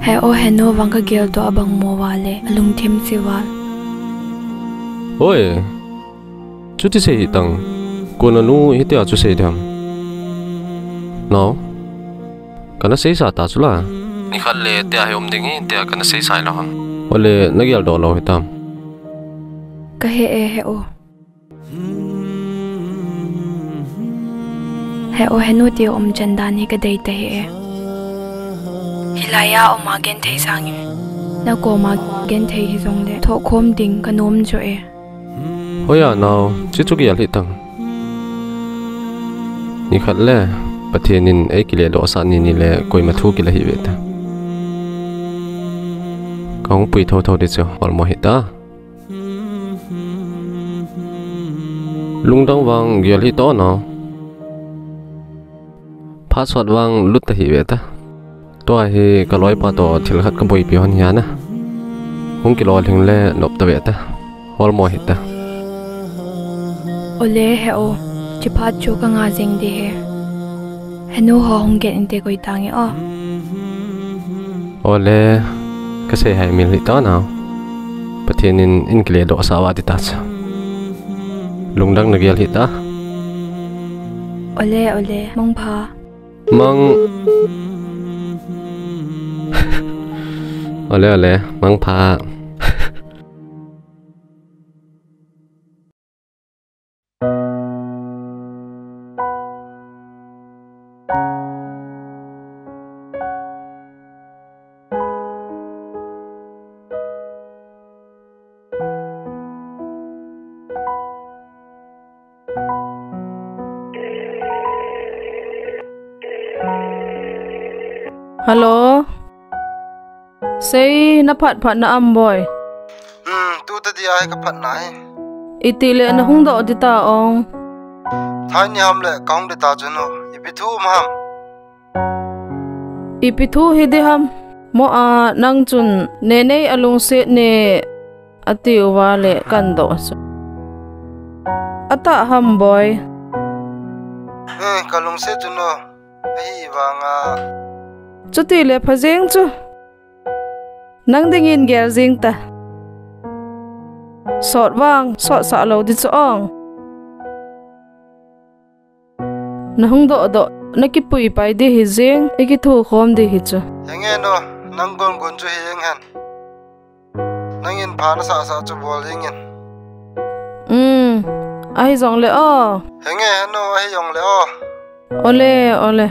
He u, he nu vang ka geldoh a bang mo vale, a lungthim se val. Oi, chuti sei hih tang. Kona nu hitia chu sei dam. Nao. Kana seisa ta chu la. Nikhat le tia hi um ding hi tia kana seisai lou ham? Ole na geldoh lou hitam? Ka he e, he u. He u, he nu tia umchan dan hi ka dei ta hi e. Hilai a um a genthei sangin. Na koma genthei hi jongle thohkhom ding ka nom jo e. Hoiya nao, chuchu gel hih tang. Nikhat le, Pathen in eikile dohsah ni ni le koima thu kila hih ve ta. Kahung pui thotho ding chu, holmo hih ta. Lungdong vang gel hih ta nao. Password vang lut ta hih ve ta. Tua hi ka loipa toh thil khat ka boipi hon hi ana. Hung kilolhing le nop ta ve ta. Holmo hih ta. Ole he u, chiphat chu ka nga jeng ding he. He nu ho hung get inte koi tange o. Ole, ka sei hai mil hih ta nao. Pathen in eikile dohsah uva ti ta chu. Lungdong na gel hih ta. Ole, ole, mangpha. Mang. Ole, ole, mangpha. Hello. Sei, na phat phat na am boi. Hmm, tu ta dia ka phat na hi. Iti le na hung doh di ta ong. Thai ni ham le ka hung di ta chu nu. Ipi thu um ham. Ipi thu hi di ham. Mo a nang chun Nenei a lungset ne ati uva le kan doh a chu. Ata ham boi. Eh, ka lungset chu nu. Ahi vanga. Chuti le pha jeng chu. Nang dingin gel jing ta. Sot vang, sot sah lo di chu ong. Na hung doh doh, na kipui pai di hi jing, i kithu khom di hi chu. Henge no, nang gon gon chu hi jing hen. Nangin pha na sah sah chu bol jing in. Um, ahi jong le o. Henge no, ahi jong le o. Ole, ole.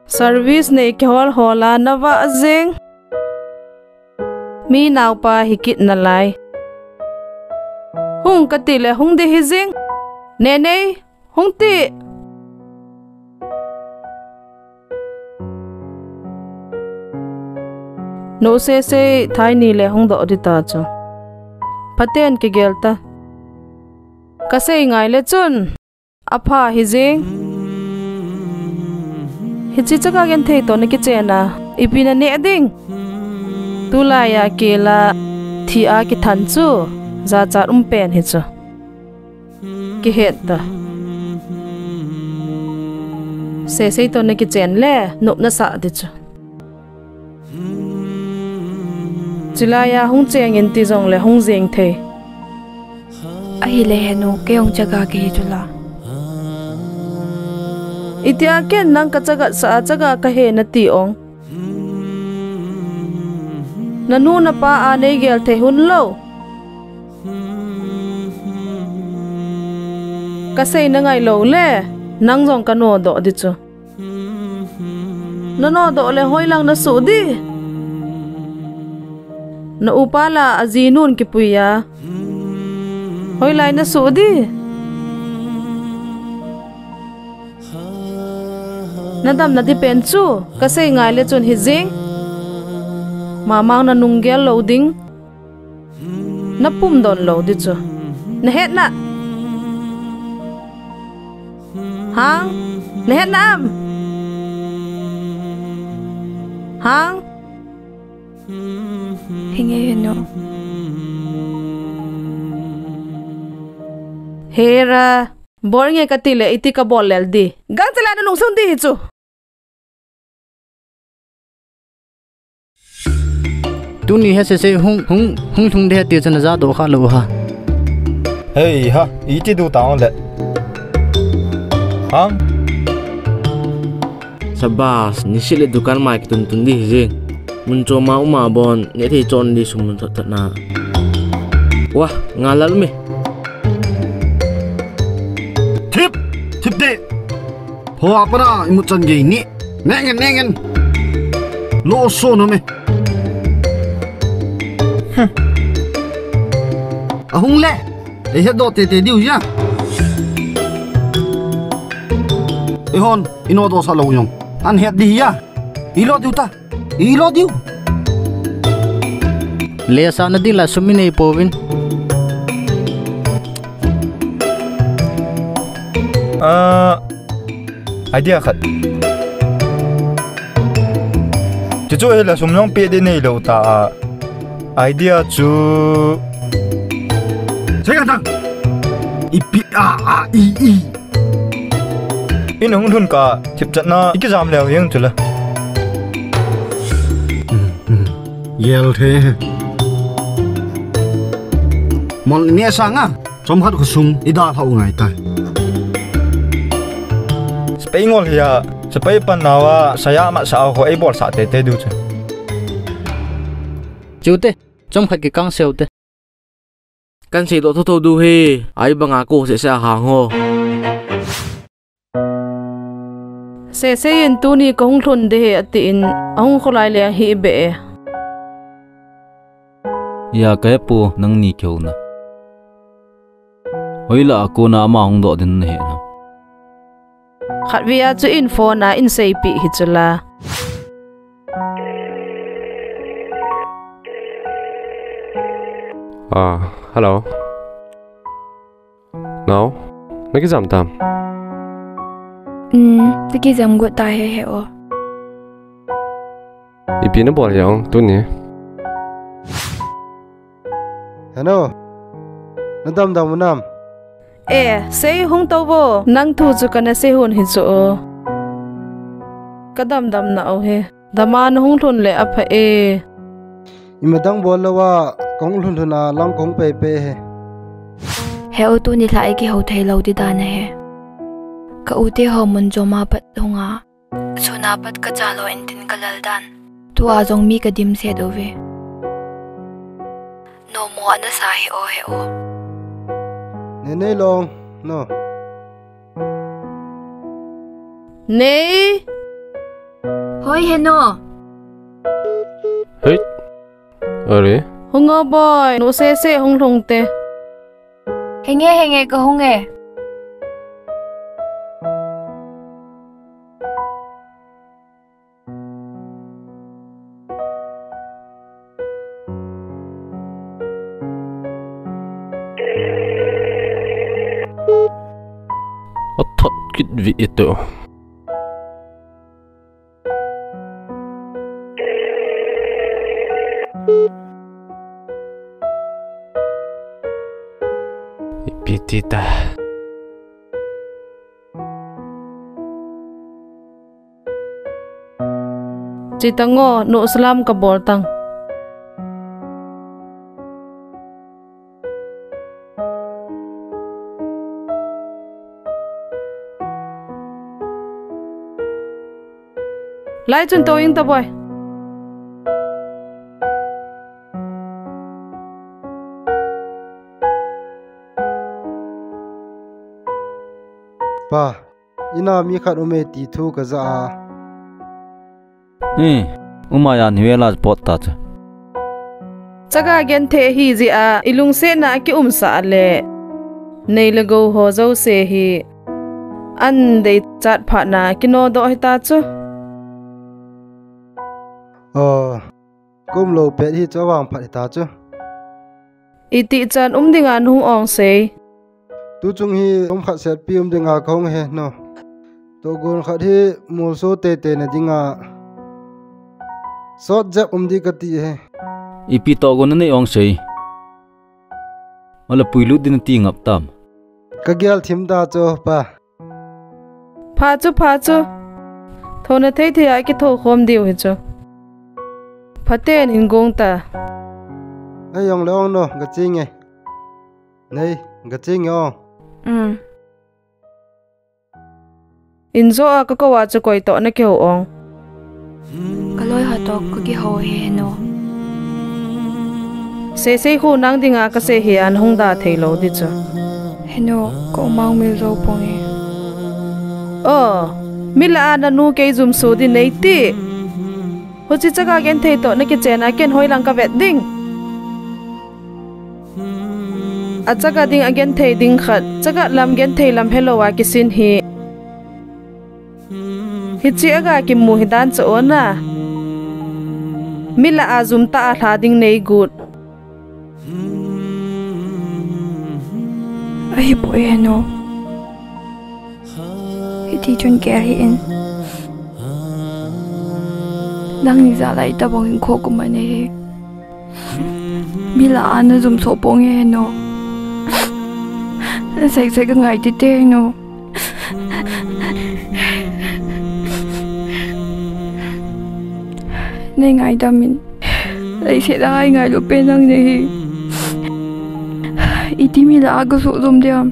Service nei kihol hol a na va jing. Mi naopa hi kit nalai. Hung kati le hung di hi jing. Nenei, hung ti. No se se thai ni le hung doh di ta chu. Phaten kigel ta. Ka sei ngai le chun. Apha hi jing. Hichi chaka gen thei to na kichen a. Ipi na neh ding. Tulai a kila thi a kithan chu. Jachat um pen hi chu. Kihet ta. Sesei to na kichen le. Nop na sah di chu. Chilai a hung cheng in ti jong le hung jeng thei. Ahile henu, kei hung chaga kahi chula. Itia ken nang ka chaga sa a chaga kahe na ti ong. Na nu na pa a nei gel thei hun lo. Ka sei na ngai lo le, nang jong ka no doh di chu. Na no doh le hoilang na suh di. Na upa la a ji nun kipui a. Hoilai na suh di. Na dam na di pen chu, ka sei ngai le chun hi jing. Mamang na nung gel lo ding. Na pum don lo di chu. Na het na. Hang. Na het na am. Hang. Hinge henu. Hera. Bol nge ka ti le iti ka bol lel di. Gang chala na nung sung di hi chu. Tuni he sese hung, hung, hung lhung de ti chana ja do kha lo ha. Hei ha, iti du ta le. Hang. Sabas, ni sile dukan mai ki tun tun di hi jing. Mun choma uma bon, ne thei chon di sum mun thot thot na. Wah, nga lal me. Thip, thip de. Hoa para imut chan gei ni. Nengin, nengin. Lo so no me. Hmm. Ahung le. Ei het do te te diu ya. Ei hon, ino do sa lo yong. An het di ya. Ilo diu ta. Ilo diu. Le sa na ding la sum i nei povin. Ah, idea khat. Chu chu ei la sum long pe de nei lo ta a. Idea chu. Sei ka tang. I pi a a i i. In hung lhun ka thip chatna i kijam leo jeng chu la. Yel the. Mol ne sanga. Chomkhat khosung i dalhau ngai tai. Sepai ngol hia, sepai pan nawa, saya ma sa ho ei bol sa te te du chu. Chute, chomkhat kikang seu te. Kan sei do tho tho du he, ai banga ko se sa hang ho. Sese in tuni kahung lhun ding ahi atin, ahung kholai le ahi be e. Iya, kahe pu, nangni kihouna. Hoilah a kona ama hung doh ding nahe na. Khatvei a chu in phone a in seipeh hi chula. Ah, hello. Nao, nakijam tam? Um, nakijam got ta he he o. Ipi nabol hiam tuni? Hello. Nadam dam u nam? E, sei hung tou vo. Nang thu chu kana sei hon hi chu o. Kadam dam nao he. Dama nahung lhun le apha e. Ima dang bol lou a, kahung lhun lhun a lang kahung pei pei he. He u, tuni lha ikihou thei lou ti dan ahi. Ka u te ho mun chom a pat hung a. Sun a pat kacha lou in tin kalal dan. Tua jong mi kadimset uve. Nomo ana sa he o he o. Nei nei long, no. Nei. Hoi he no. Hei. Are. Hung o boi, nu sese hung lhung te. Henge, henge, kahung e. Athot kit vi ito. Ipi ti ta. Chitang o, nu salam kabol tang. Lai chun tou ing ta boi. Pa, ina mi khat um e ti thu kaja a. Eh, um a, jan hi vela pot ta chu. Chaga genthei hi jeh a, ilungsetna akiumsah le. Nei le gou ho jouse hi. An deichat phatna kinodoh hita chu. Oh, kaum lou pet hi chu avang phat hita chu. Itih chan um dinga nahung ong sei. Tuchung hi um khat setpi um dinga kahung he no. Tohgon khat hi molso teitei na dinga. Sot jep um di kati he. Ipi tohgon nanei ong sei. Ole puilut din nati ngap tam. Kagel thim ta chu pa. Pha chu, pha chu. Thouna thei thei a kitho khom diu hi chu. Phaten hin gong ta. Ei ong le ong no, gache nge. Nei, gache nge ong. Um. Injo a kakou a chu koi toh nakihou ong. Kaloi ho toh kakihou hi he no. Seisei khu nang dinga kasei hi a nahung da thei lou di chu. He no, ka u mang mil jou pong e. Oh, mi lah a nanu kei jumso di nei ti. Huchi chaga genthei toh nakichen a ken hoilang kavet ding. Achaga ding agenthei ding khat, chaga lam genthei lam helou a kisin hi. Hichi aga kimu hi dan chu ona. Mi lah a jum tah a lha ding nei got. Ahipoi he no. Hiti chun kei ahi in. Nangni jal a itobang in kho kum a nei hi. Mi lah a najum so pong e he no. Nasei sei kangai tite he no. Nei ngaidam in. Leiset a ngailu pen nang nei hi. Iti mi lah a kaso jom diam.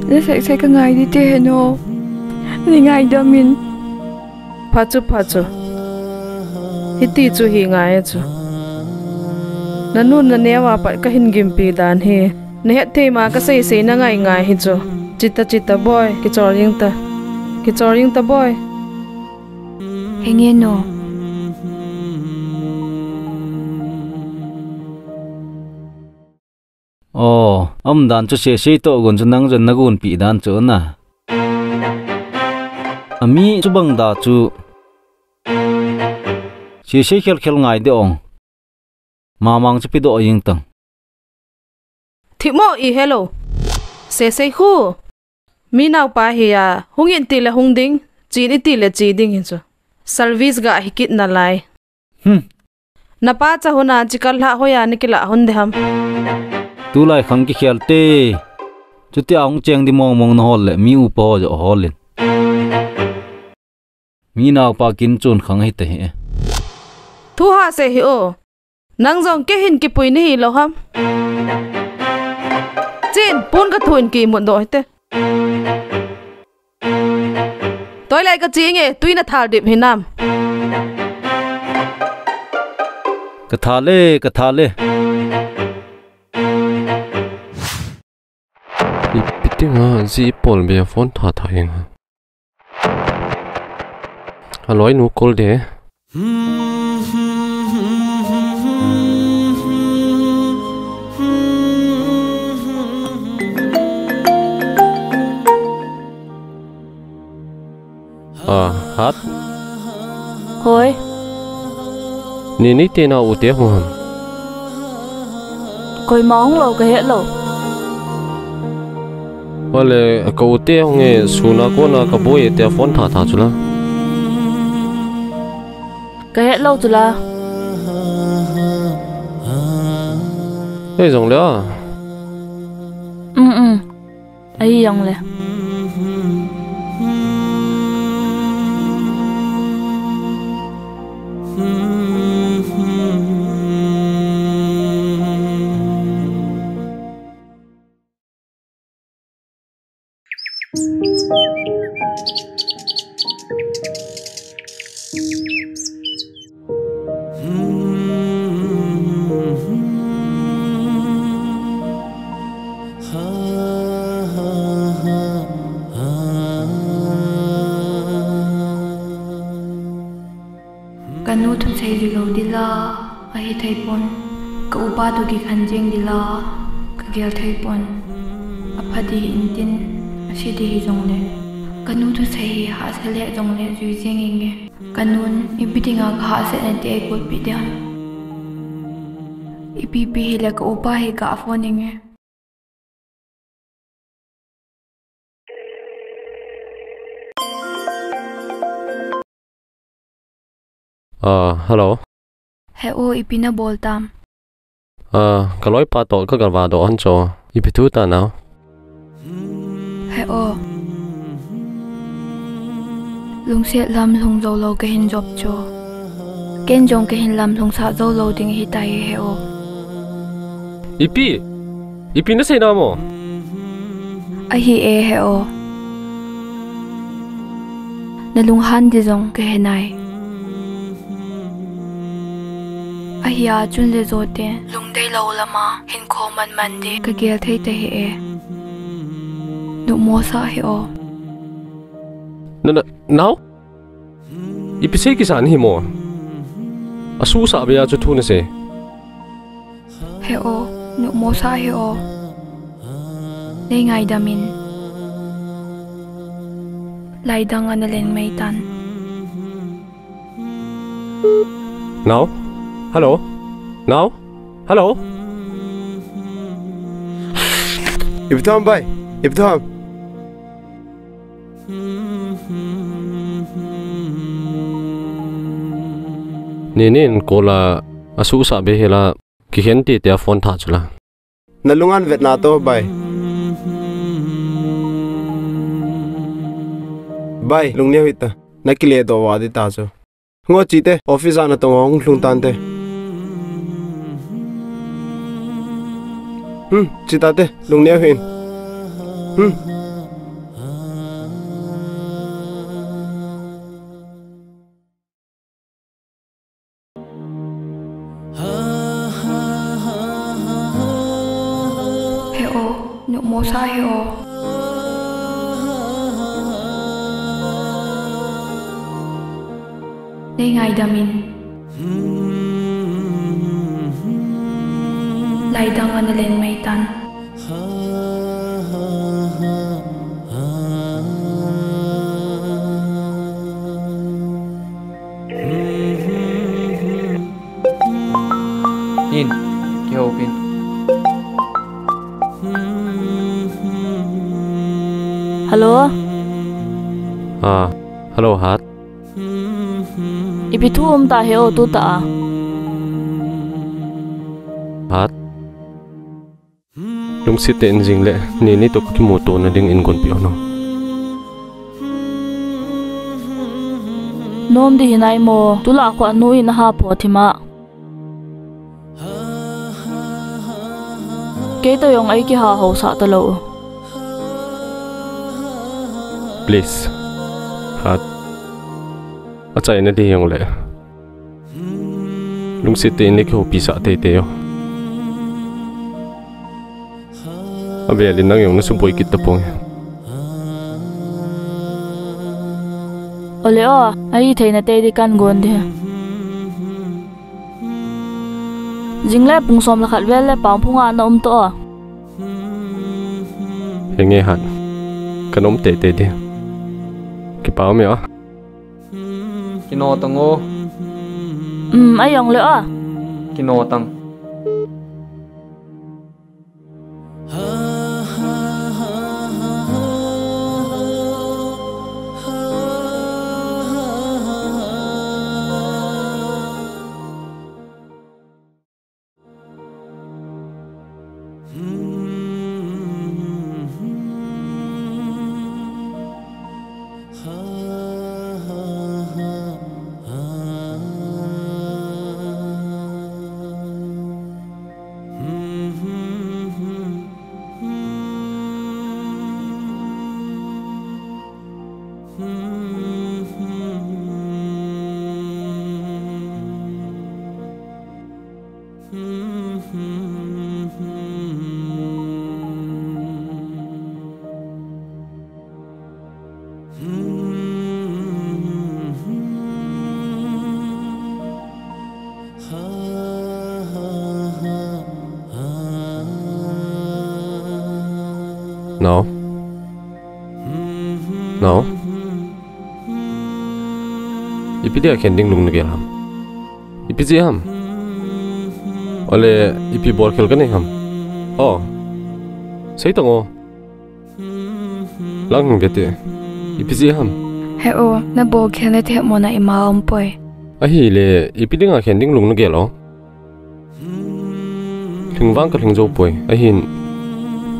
Nasei sei kangai tite he no. Nei ngaidam in. Pha chu, pha chu. Hiti chu hi ngai chu. Nanu naneo a pat kahin gimpi dan hi. Nahet thei ma kasei sei nangai ngai hi chu. Chita chita boi, kichol jing ta. Kichor jing ta boi. Henge nu. O, aum dan chu sesei toh gon chu nang jong nagonpi dan chu na. Ami chu bang da chu. Sesei khel khel ngai de ong. Mamang chu pedoh jing tang. Thimo i hello. Sesei khu. Mi naopa hi a, hung in ti le hung ding, che in i ti le che ding hin chu. Service ga hi kit nalai. Hmm. Napa cha hon a chikal hla hoi a na kila hon de ham. Tulai khang kikhel te. Chuti a hung cheng di mong mong na hol le, mi upa ho jo hol in. Mi naopa kin chun khang hi te hi. Thu ha se hi o. Nang jong kei hin kipui nahi lou ham. Chin, pon ka thu in kimut doh hite. Toilai ka che nge, tui na thal dip hinam. Ka thal e, ka thal e. Ipi ti nga ji pol be phone tha tha ing. Aloi nu kol de. A, hat. Hoi. Ni ni te na u te hung ham. Koima hung lou ka het lou. Vale, ka u te hung e, suna kona ka boi e te phone tha tha chula. Ka het lou chula. Hei jong le a. Um, um. Ahi jong le. Ka nu thusei ju lou dila, ahi thei pon. Ka upa toh kikhen jeng dila, ka gel thei pon. Apha di hi intin, ase di hi jongle. Ka nu thusei hi hahsa le jongle jui jeng inge. Ka nun, ipi dinga ka hahsatna te eibolpi ding ham. Ipi pi hile ka upa hi ka phone inge. Ah, hello. He o, ipi na bol tam? Ah, ka loipa toh ka galva doh hon chu. Ipi thu ta nau? He o. Lungset lam lhung jou lou ka hin jop chu. Ken jong ka hin lam lhung sah jou lou ding ahi tai he o. Ipi? Ipi na sei na mo? Ahi e he o. Na lunghan di jong ka he nai. Ahi a chun le jote. Lungdei lou lama hin kho man man di. Ka gel thei ta hi e. Numo sa hi o. Na, na, nau? Ipi sei kisa na hi mo? Asuhsah be a chu thu na sei. He o, numo sa he o. Nei ngaidam in. Lai dang ana len mai tan. Nau? Hello? Nau? Hello? Ipi thu ham bai? Ipi thu ham? Ni nin kola asuhsah be hela. Kikhen ti tia phone tha chula. Na lungan vetna to bai. Bai, lungneo hita. Na kile doh va di ta chu. Ngo chi te, office a na tong hung lhung tan te. Hmm, chi ta te, lungneo hin. Hmm. He o, numo sa he o. Nei ngaidam in. Laidang ana len mai tan. In, kihou pin. Hello? Ah, hello, Hat. Ipi thu um ta he o tuta a? Hat. Lungset tah in jing le, ni ni toh kimuto na ding in gonpi o no. Nom di hinai mo, tulai khu nu in ha po thima. Kei toh jong ei kiha ho sa ta lo. Please. Hat. Achaina di jong le. Lungset tah in le kihoupi sah teitei o. Avel in nang jong na suboi kit tapong. Ole o, ahi theina tei di kan gon di. Jing le pung som le khat vel le pang phung a na um to o. Henge Hat. Kan um teitei di. Kipa um e o. Kino tang o. Um, a jong le o. Kino tang. No. No. Ipi dia khen ding lung na gel ham? Ipi jeh ham? Ole, ipi bol khel ka nei ham? O. Sei tang o. Lang hing ve te. Ipi jeh ham? He o, na bol khel na themmo na ima um poi. Ahile, ipi dinga khen ding lung na gel o? Lhing vang ka lhing jou poi. Ahin,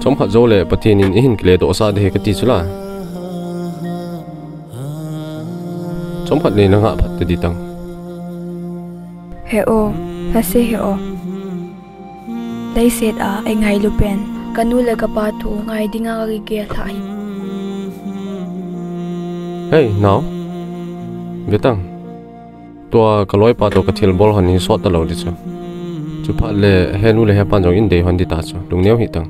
chomkhat jou le Pathen in eihin kile doh sah ding ahi kati chu la. Chomkhat le na ngah phat ta di tang. He o, lhase he o. Leiset a ei ngailu pen, ka nu le ka pa thu ngai dinga ka kigel lha hi. Hei, nao. Ve tang. Tua ka loipa toh ka thilbol hon hi sot ta lou di chu. Chuphat le he nu le he pan jong in dei hon di ta chu. Lungneo hih tang.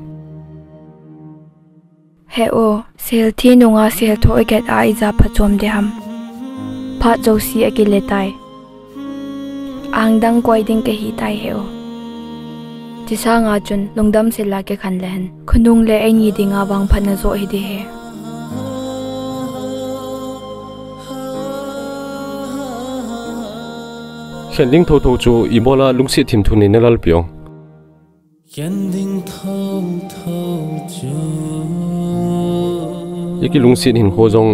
He o, sel thi nunga sel thoh i get a ija phachom di ham. Phat jouse a kile tai. Angdang koi ding ka hi tai he o. Chi sanga chun lungdam sel a kikhen le hen. Khonung le eini dinga vangphatna jo hi di he. Khen ding thotho chu ibola lungset thim thu nei na lalpi ong. Khen ding thotho chu. I kilungset hinkho jong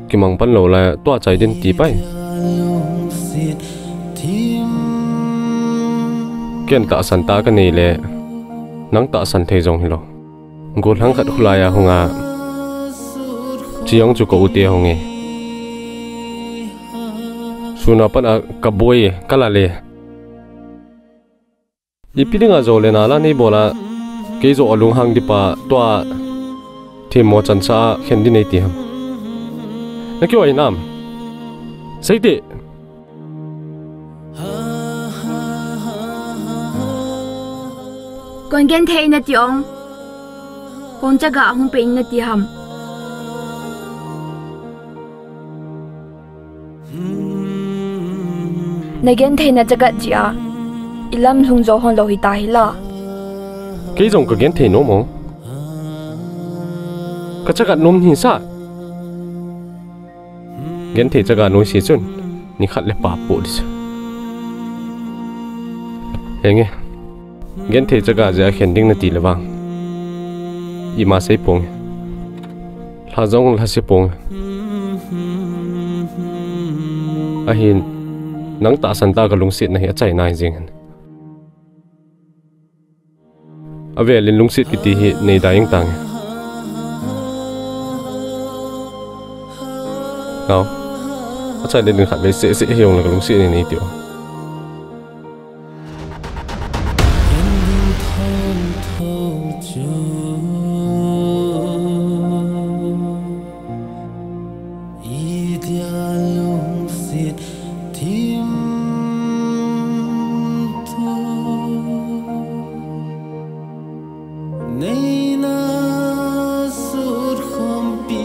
kimang pan lou lai, tua chai din ti pai. Lungset thim. Ken tahsan tah ka nei le, nang tahsan thei jong hilou. Gollhang khat khulai a hung a, chi jong chu ka u te hung e. Sun a pan a ka boi, ka la le. Ipi dinga jo le na la nei bol a, kei jo a lunghang di pa, tua themmo chansa a khen di nei ti ham. Na kio ai nam. Sei te. Kon gen thei na ti ong. Kon chaga hung pe in na ti ham. Nagenthei na chagat jia, ilam lhung jo hon lou hita hila. Kei jong kagenthei nom o. Kachagat nom hi sa. Genthei chaga noise chun, nikhat le pa po ding chu. Henge. Genthei chaga jeh a khen ding nati le vang, ima sei ponge. Lha jong lha se ponge. Ahin, nang tahsan tah a kalungset na hi achai nai jeng hen. Avel in lungset kiti hi nei da jeng tange. Nao. Achai le ding khat vei seh seh hi jong le kalungset nei nei ti o. Idia lungset thim tu neina sut khompi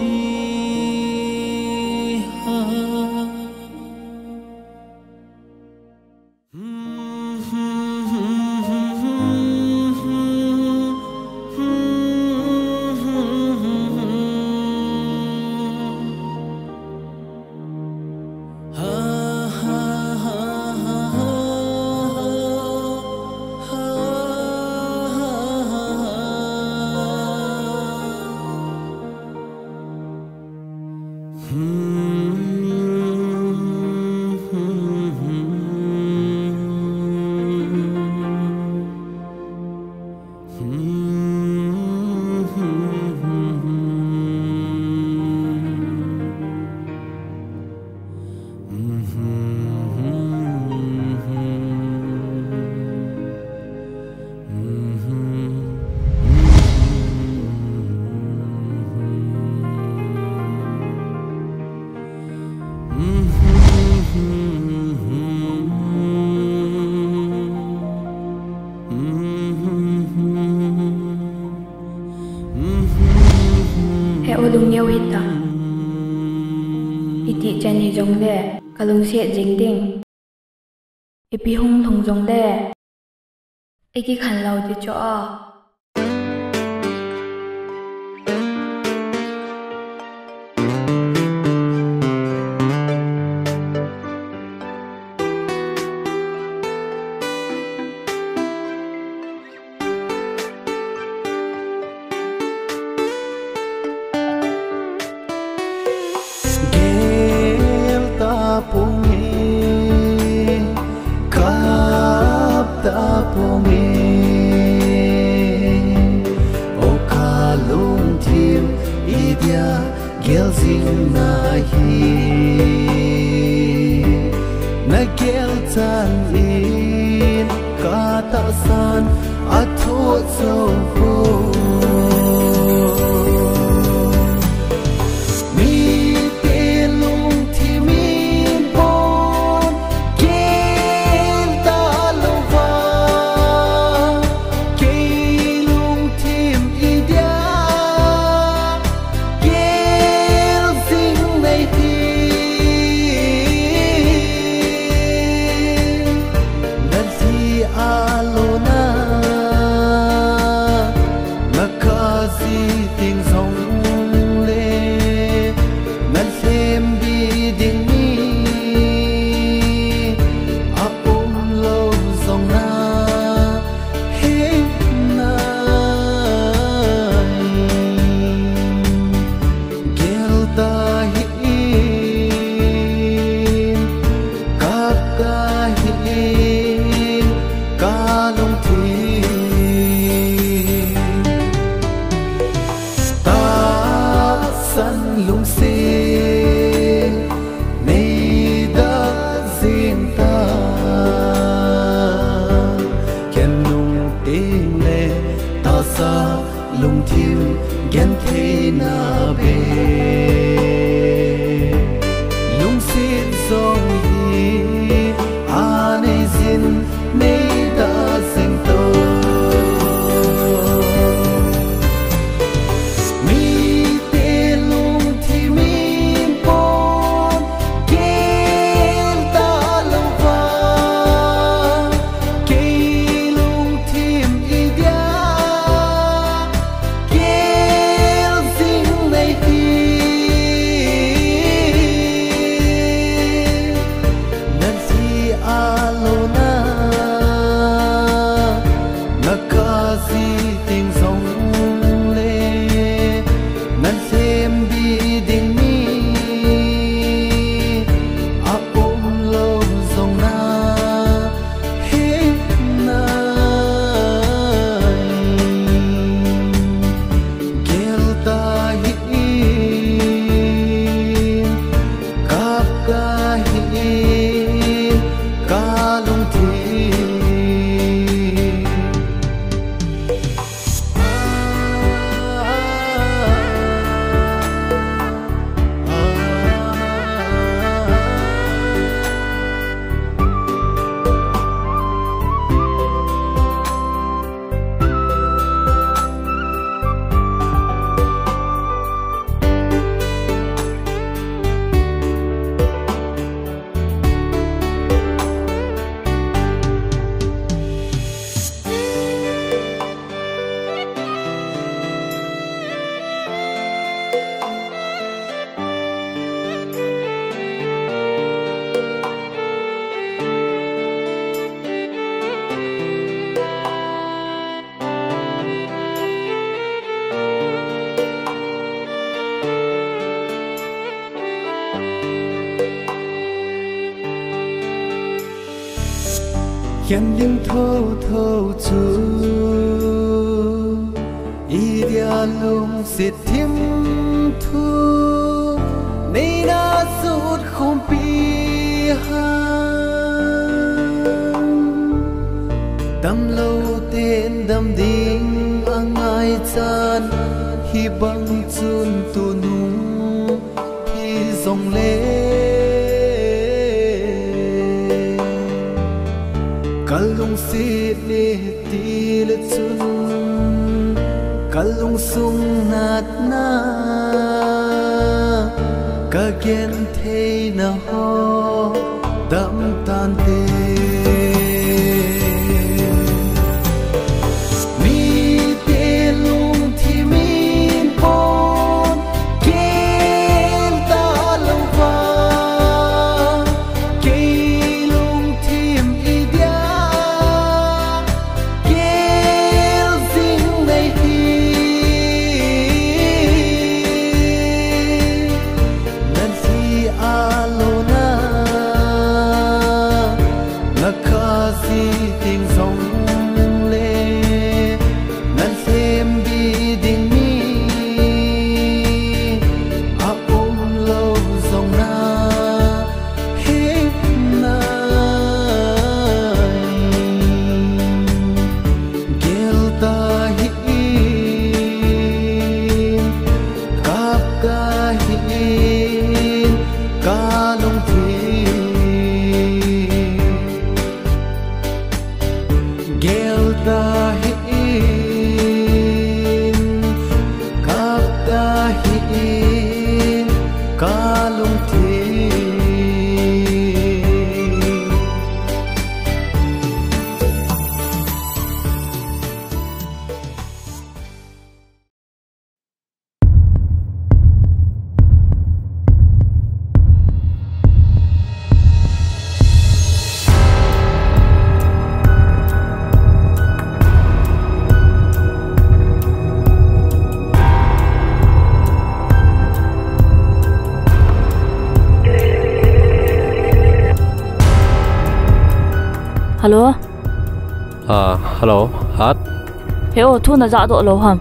ha. He u, lungneo hita. Iti chan hijongle kalungset jing ding. Ipi hung lhung jongle ikikhen lou ding chu a. Gel ta ponge, kap ta ponge, o kalungthim idia gel jing nahi. Nagel chan in katahsan athoh jou ho. Mite lungthim in bon gel talouva, kei lungthim idia gel jing nahi. Nalhi alona Ken lim thotho chu idia lungset thim thu neina sut khumpi ham. Damlou ten dam ding angai chan, hibang chun tunung hi jongle kalungset e tile chun, kalungsung natna kagenthei na ho dam tante. Mite lungthim in pon kel talou va, kei lungthim idia kel jing nei hi. Nalhi a lona, nakha ji ding jongle, nalhem bi ding mi aum lou jong na, hena gel ta hi in, kap ta hi in, kalungthim. Gel ta hi in, kap ta hi in, kalungthim. Hello? Ah, hello, Hat. He o, thu najah doh lou ham?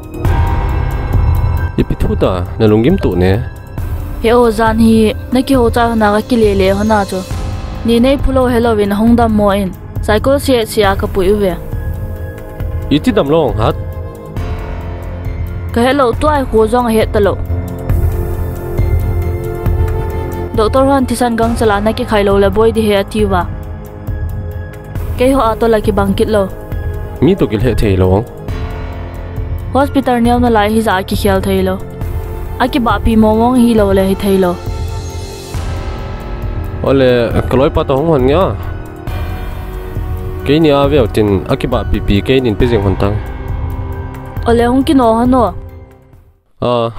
Ipi thu ta, nalunggim tuh ne. He o, jan hi nakihou chai hon a kakile le hon a chu, ni neiphu lou helou vin ahung dammo in, Saikul C H C a kapui uve. Iti damlou ham Hat? Kahet lou, tua hi khu jong ahet talou. Doctor hon thisan gangchal a nakikhai lou le boi ding ahi atiuva. Keiho a tola kibang kit lou. Mi toh kilheh thei lou. Hospital neo nalai hijeh a kikhel thei lou. Akibahpi mong mong hilou le hithei lou. Ole, kaloipa toh hung hon nge a. Keini a veu tin akibahpi pi keinin pe jing hon tang. Ole, hung kino hon o. Ah.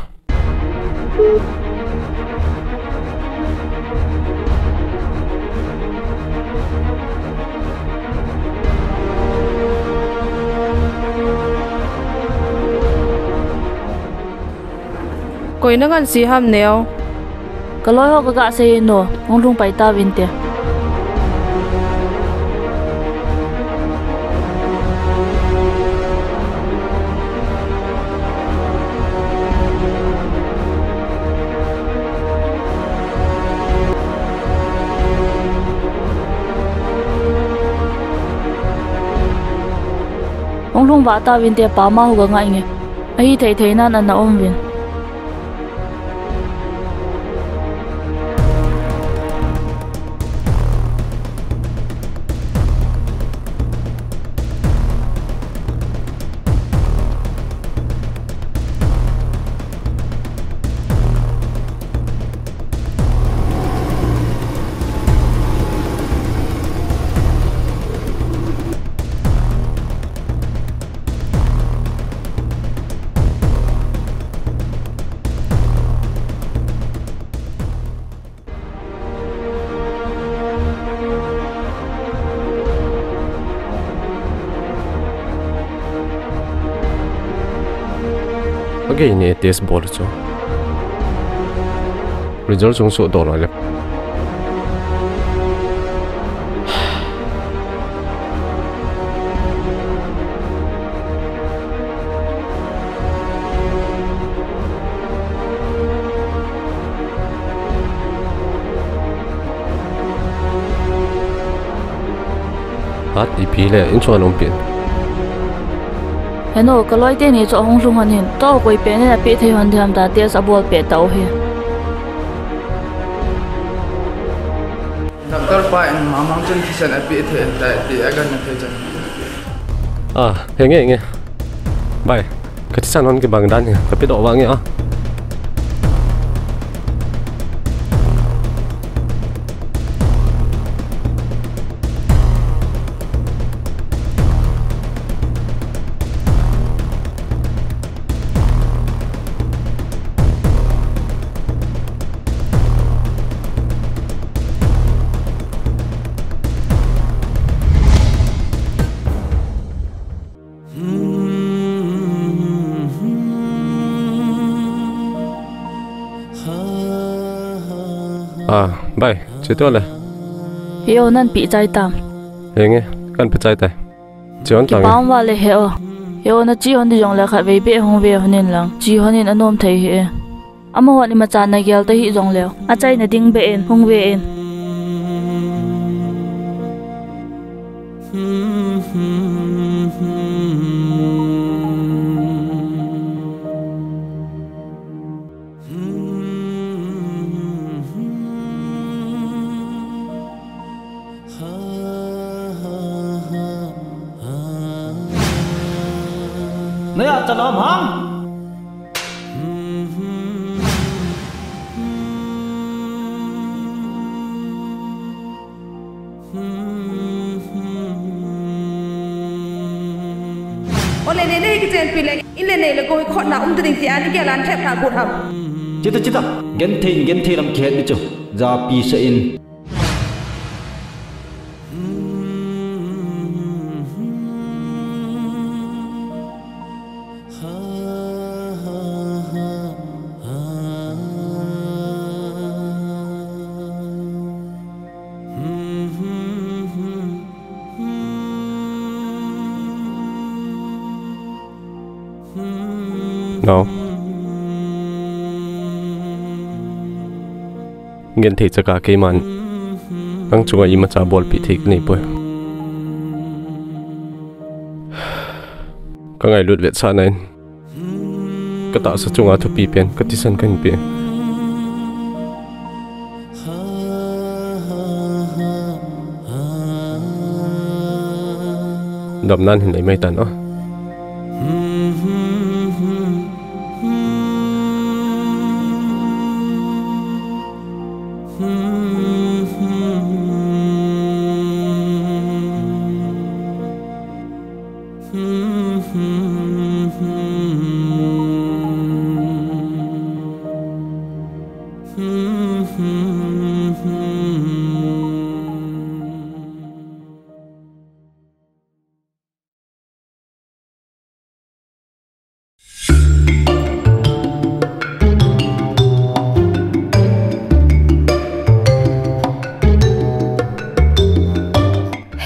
Koi nanganse ham neo? Kaloi ho kaga sei in o, hung lhung pai tauvin te. Hung lhung vah tauvin te, pama hu kangai nge. Ahithei thei nan ana um uvin. Agei ne test bol chu. Result chung soh doh loi le. At ipi le, insung a um pin. Heno, ka loi teni chu ahung lhung hon in, tua koi pen in apeh thei hon diham tia test abol peh tau hi. Doctor pa in mamang chun thisan apeh thei tai ti agang na thei chun. Ah, henge, henge. Bye. Ka thisan hon kibang dan hi, ka pedoh vang hi a. Ah, bye. Che to le. He o, nan pi chai tam. Henge, kan pi chai tai. Che on tang. Kipah um vale he o. He o, na che hon di jong le khatvei beh hung ve hon in lang. Che hon in anom thei hi e. Amahon imacha na gel ta hih jongleu, achaina ding beh in hung ve in. Naya chan am hang. Ole, nei le nei kichenpi le, in le nei le koi khotna um ta ding tia nei gel a na thep lha got ham. Chita, chita, genthei in genthei lam kihet ding chu, japi sah in. No. Genthei chaka keiman nang chunga imacha bolpi thei ka nei poi. Ka ngailut vetsahna in ka tahsa chunga thupi pen ka thisan ka hin pe. Damna hin nei mai tan o.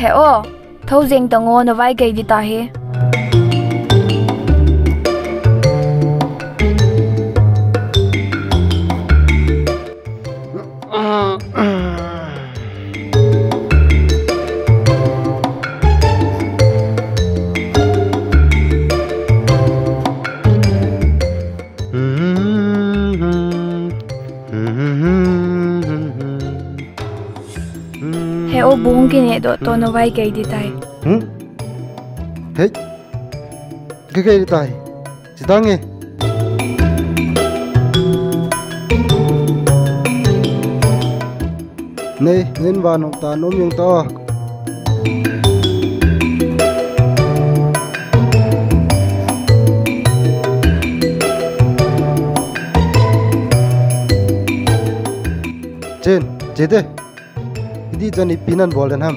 He o, thou jeng tang o, na vai gei ding ta hi. He o, bu hung kineh doh to, na vai gei ding tai. Hmm? Hei. Gei gei ding tai. Chitang e. Nei, nin va nong ta nom jeng ta. Chen, che te. Hiti chun ipi nan bol den ham.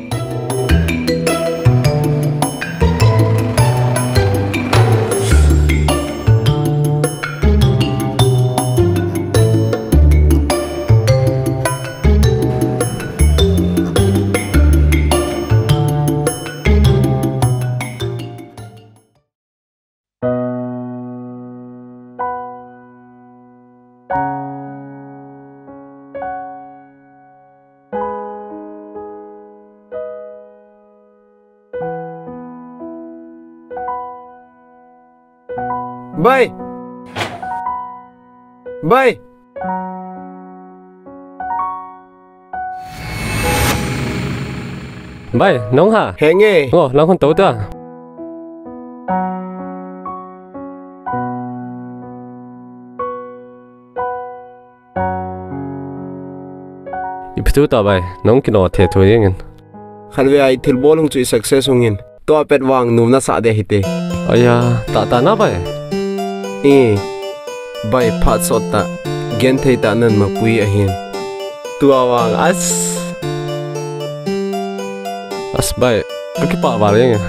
Bai! Bai! Bai, nong ha? Henge. Ngo, lang hung tou ta. Ipi thu ta bai, nong kino the thu jing in. Khatvei a i thilbol hung chu i success hung in. Tua pet vang nom nasa de hite. Aya, tata na bai. I, bai phat sot ta. Genthei ta nan mapui ahin. Tua vang as. As bai, ka kipah val jeng e.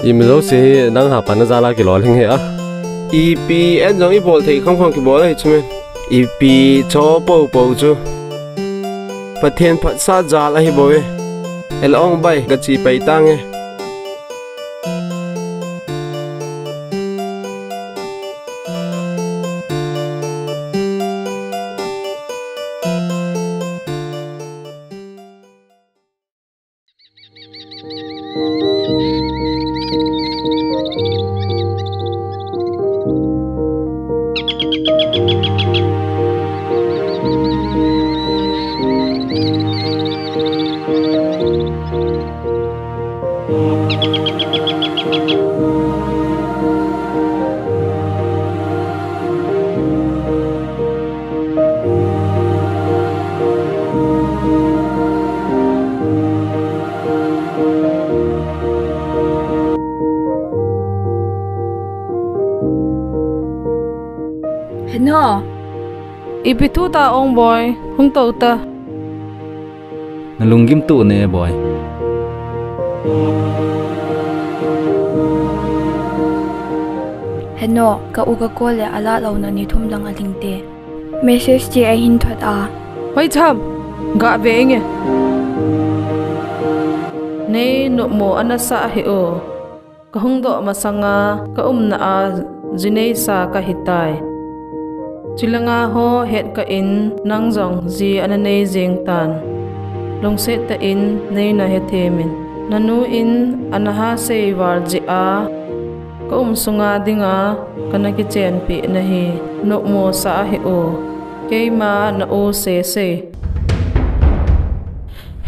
Imi jouse hi nang hapan na jal a kilolhing hi a. Ipi en jong i bol thei kham kham kibol ahi chu me. Ipi cho po po chu. Pathen phatsah jal ahi bou e. Elong bai, ka chi pai tange. Heno. Ipi thu ta ong boi, hung tou ta. Na lunggim tu ne boi. Heno, ka u ka ko le ala lo na ni thum lang a ling te. Message chi a hin thot a. Hoi cham, ga ve nge. Nei nopmo ana sa hi o. Ka hung doh masanga ka umna a jinei sa ka hitai. Chilanga ho het ka in nang jong ji ana nei jing tan. Lungset ta in nei na he themin. Na nu in ana ha sei val ji a. Ka um sunga dinga kana kichenpi na hi nopmo sa hi o. Keima na u se se.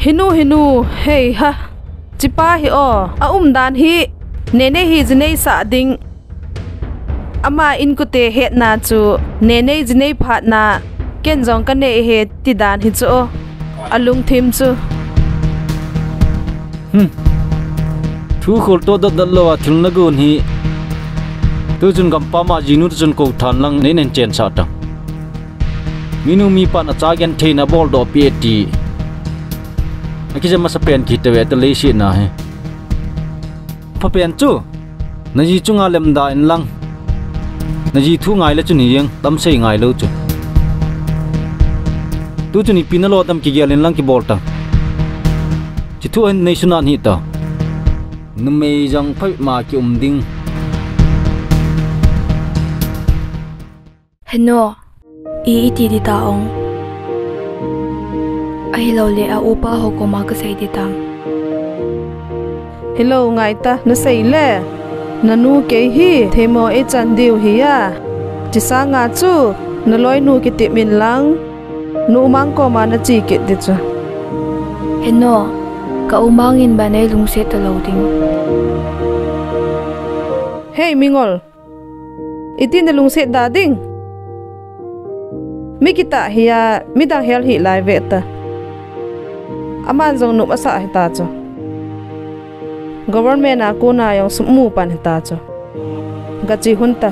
Hinu, hinu, hei ha. Chipa hi o, a um dan hi, Nenei hi jinei sa ding. Ama in kute hetna chu, Nenei jinei phatna, ken jong ka nei he ti dan hi chu o. A lungthim chu. Hmm. Thu khol to dat dat lo a thil na gon hi. Tu chun gam pa ma jinu tu chun ko than lang nei nen chen sa ta. Minu mipa na cha genthei na bol doh pi e ti. A kije masa pen ki te ve te lei si na he. Pha pen chu. Na ji chunga lemda in lang. Na ji thu ngai le chu ni jeng, tam sei ngai lo chu. Tu chu ni pi na lo tam kigel in lang kibol ta. Chi thu hin nei suna ni ta. Numei jong phai ma ki um ding. Heno, i iti di ta ong. Ahilou le a upa ho koma ka sei di tam. Hilou ngai ta, na sei le. Na nu kei hi, theimo e chan diu hi a. Chi sanga chu, na loi nu kiti min lang. Nu mang koma na chi kit di chu. Heno, ka u mang in ba nei lungset ta lo ding. Hei, Mingol. Iti na lungset da ding. Mi kita hi a, midang hel hi lai ve ta. Aman jong nop asa hi ta chu. Government a kona jong sum mu pan hi ta chu. Ga chi hun ta.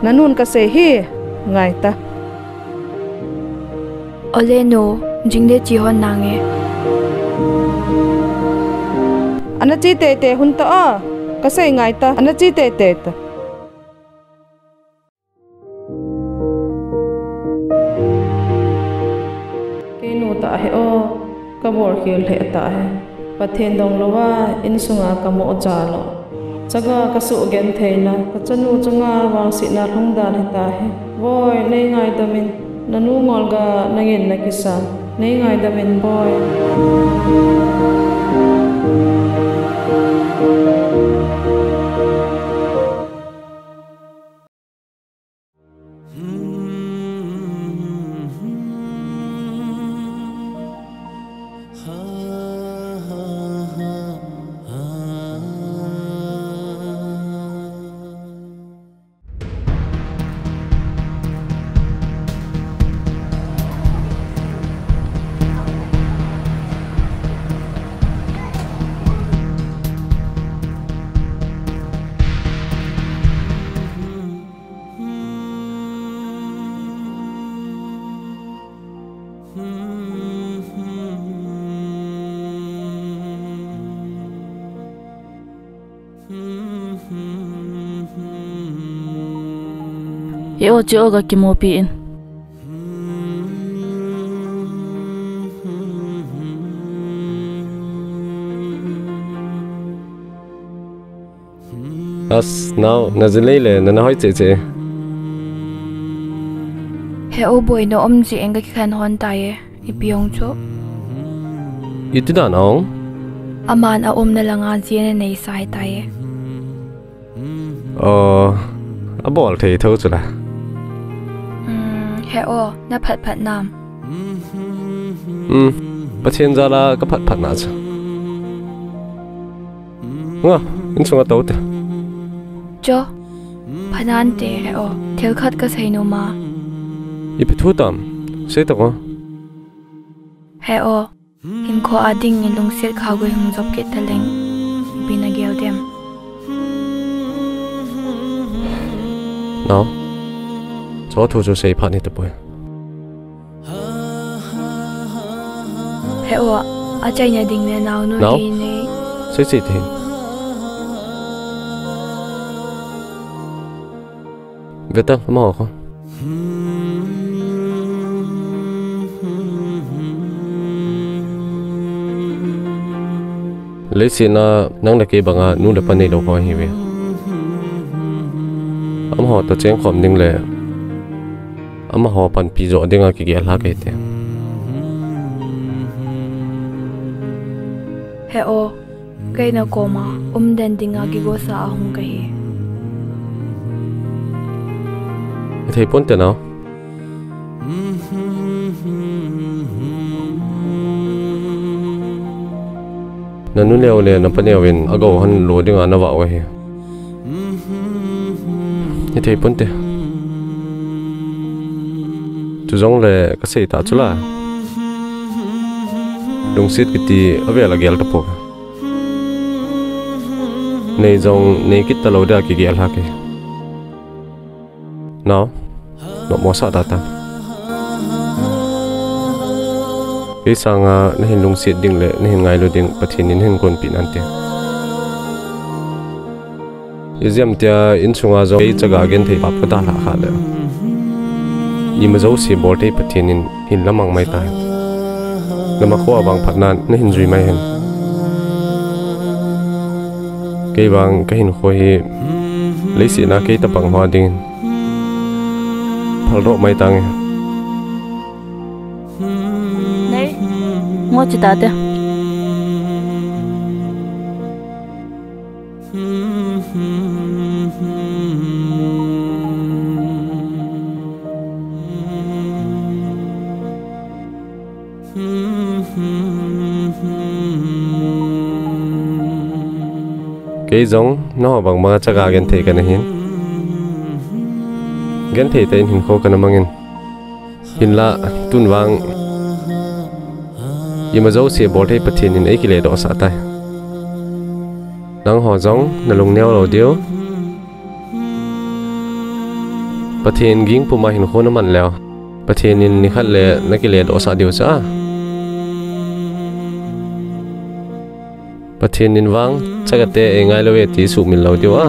Na nun ka sei hi, ngai ta. Ole nu, jing le chi hon nange. Ana chi tete hun ta a, ka sei ngai ta, ana chi tete ta. Kei nu ta he o. Ka bol khel lheh ta he. Pathen dong louva, insunga ka mo cha lo. Chaga ka suh genthei na, ka chanu chunga vangsetna lhung dan hi ta he. Boi, nei ngaidam in, na nu ngol ga nangin na kisa. Nei ngaidam in, boi. Che o, che o, ga kimupi in. As, nao, na jin lei le, na na hoi che che. He o boi, na um ji eng ka kikhen hon tai e, ipi ong chu. Iti dan ong? Aman a umna langa ji na nei sai tai e. Aw, a bol thei tho chu la. Um, he o, na phat phat nam. Um, Pathen jal a ka phat phat na chu. Nga, in sunga to te. Cho, phanan te he o, thil khat ka sei nom a. Ipi thu tam, sei to ko. He o, hinkho a dingin lungset kha gui hung jop kit ta leng, ipi na gel dem. Nao, cho thu chu sei phat ni ta poi. He o, a chaina ding le nao nu Nao? Di nei. Sei sei te. Ve ta, ma ho ko. Leiset a nang le kei banga nu le pa nei lou ho hi ve. Amaho to cheng khom ding le amaho panpi jo dinga kigel ha kei te. He o, kei na koma um den dinga kigosa a hung ka hi. Thei pon te nao. Na nu neo le na pa neo in a go han lo dinga na va u ahi. Ni thei pon te. Chu jong le ka sei ta chu la. Lungset kiti a vel a gel ta po. Nei jong nei kit ta lo dia kigel ha ke. Nao, nommo sa ta ta. Kei sanga na hin lungset ding le na hin ngailu ding Pathen in hin gonpi nan te. Ijeh ham tia in sunga jong kei chaga genthei pap ka dalha kha le. Ima jouse bol thei Pathen in hin la mang mai ta. Nama kho a vang phat nan na hin jui mai hen. Kei vang ka hinkho hi leiset a kei tabang ho dingin phal doh mai tange. Nei, ngo chi ta te. Kei jong nangho bang banga chaga genthei kana hin. Genthei tah in hinkho kana mangin. Hinla tun vang ima jouse bol thei Pathen in eikile doh sah tai. Nangho jong nalung neo lou diu. Pathen ging puma hinkho naman leu, Pathen in nikhat le nakile doh sah diu cha. Pathen in vang chaga te eingai lou e ti sumil lou diu a.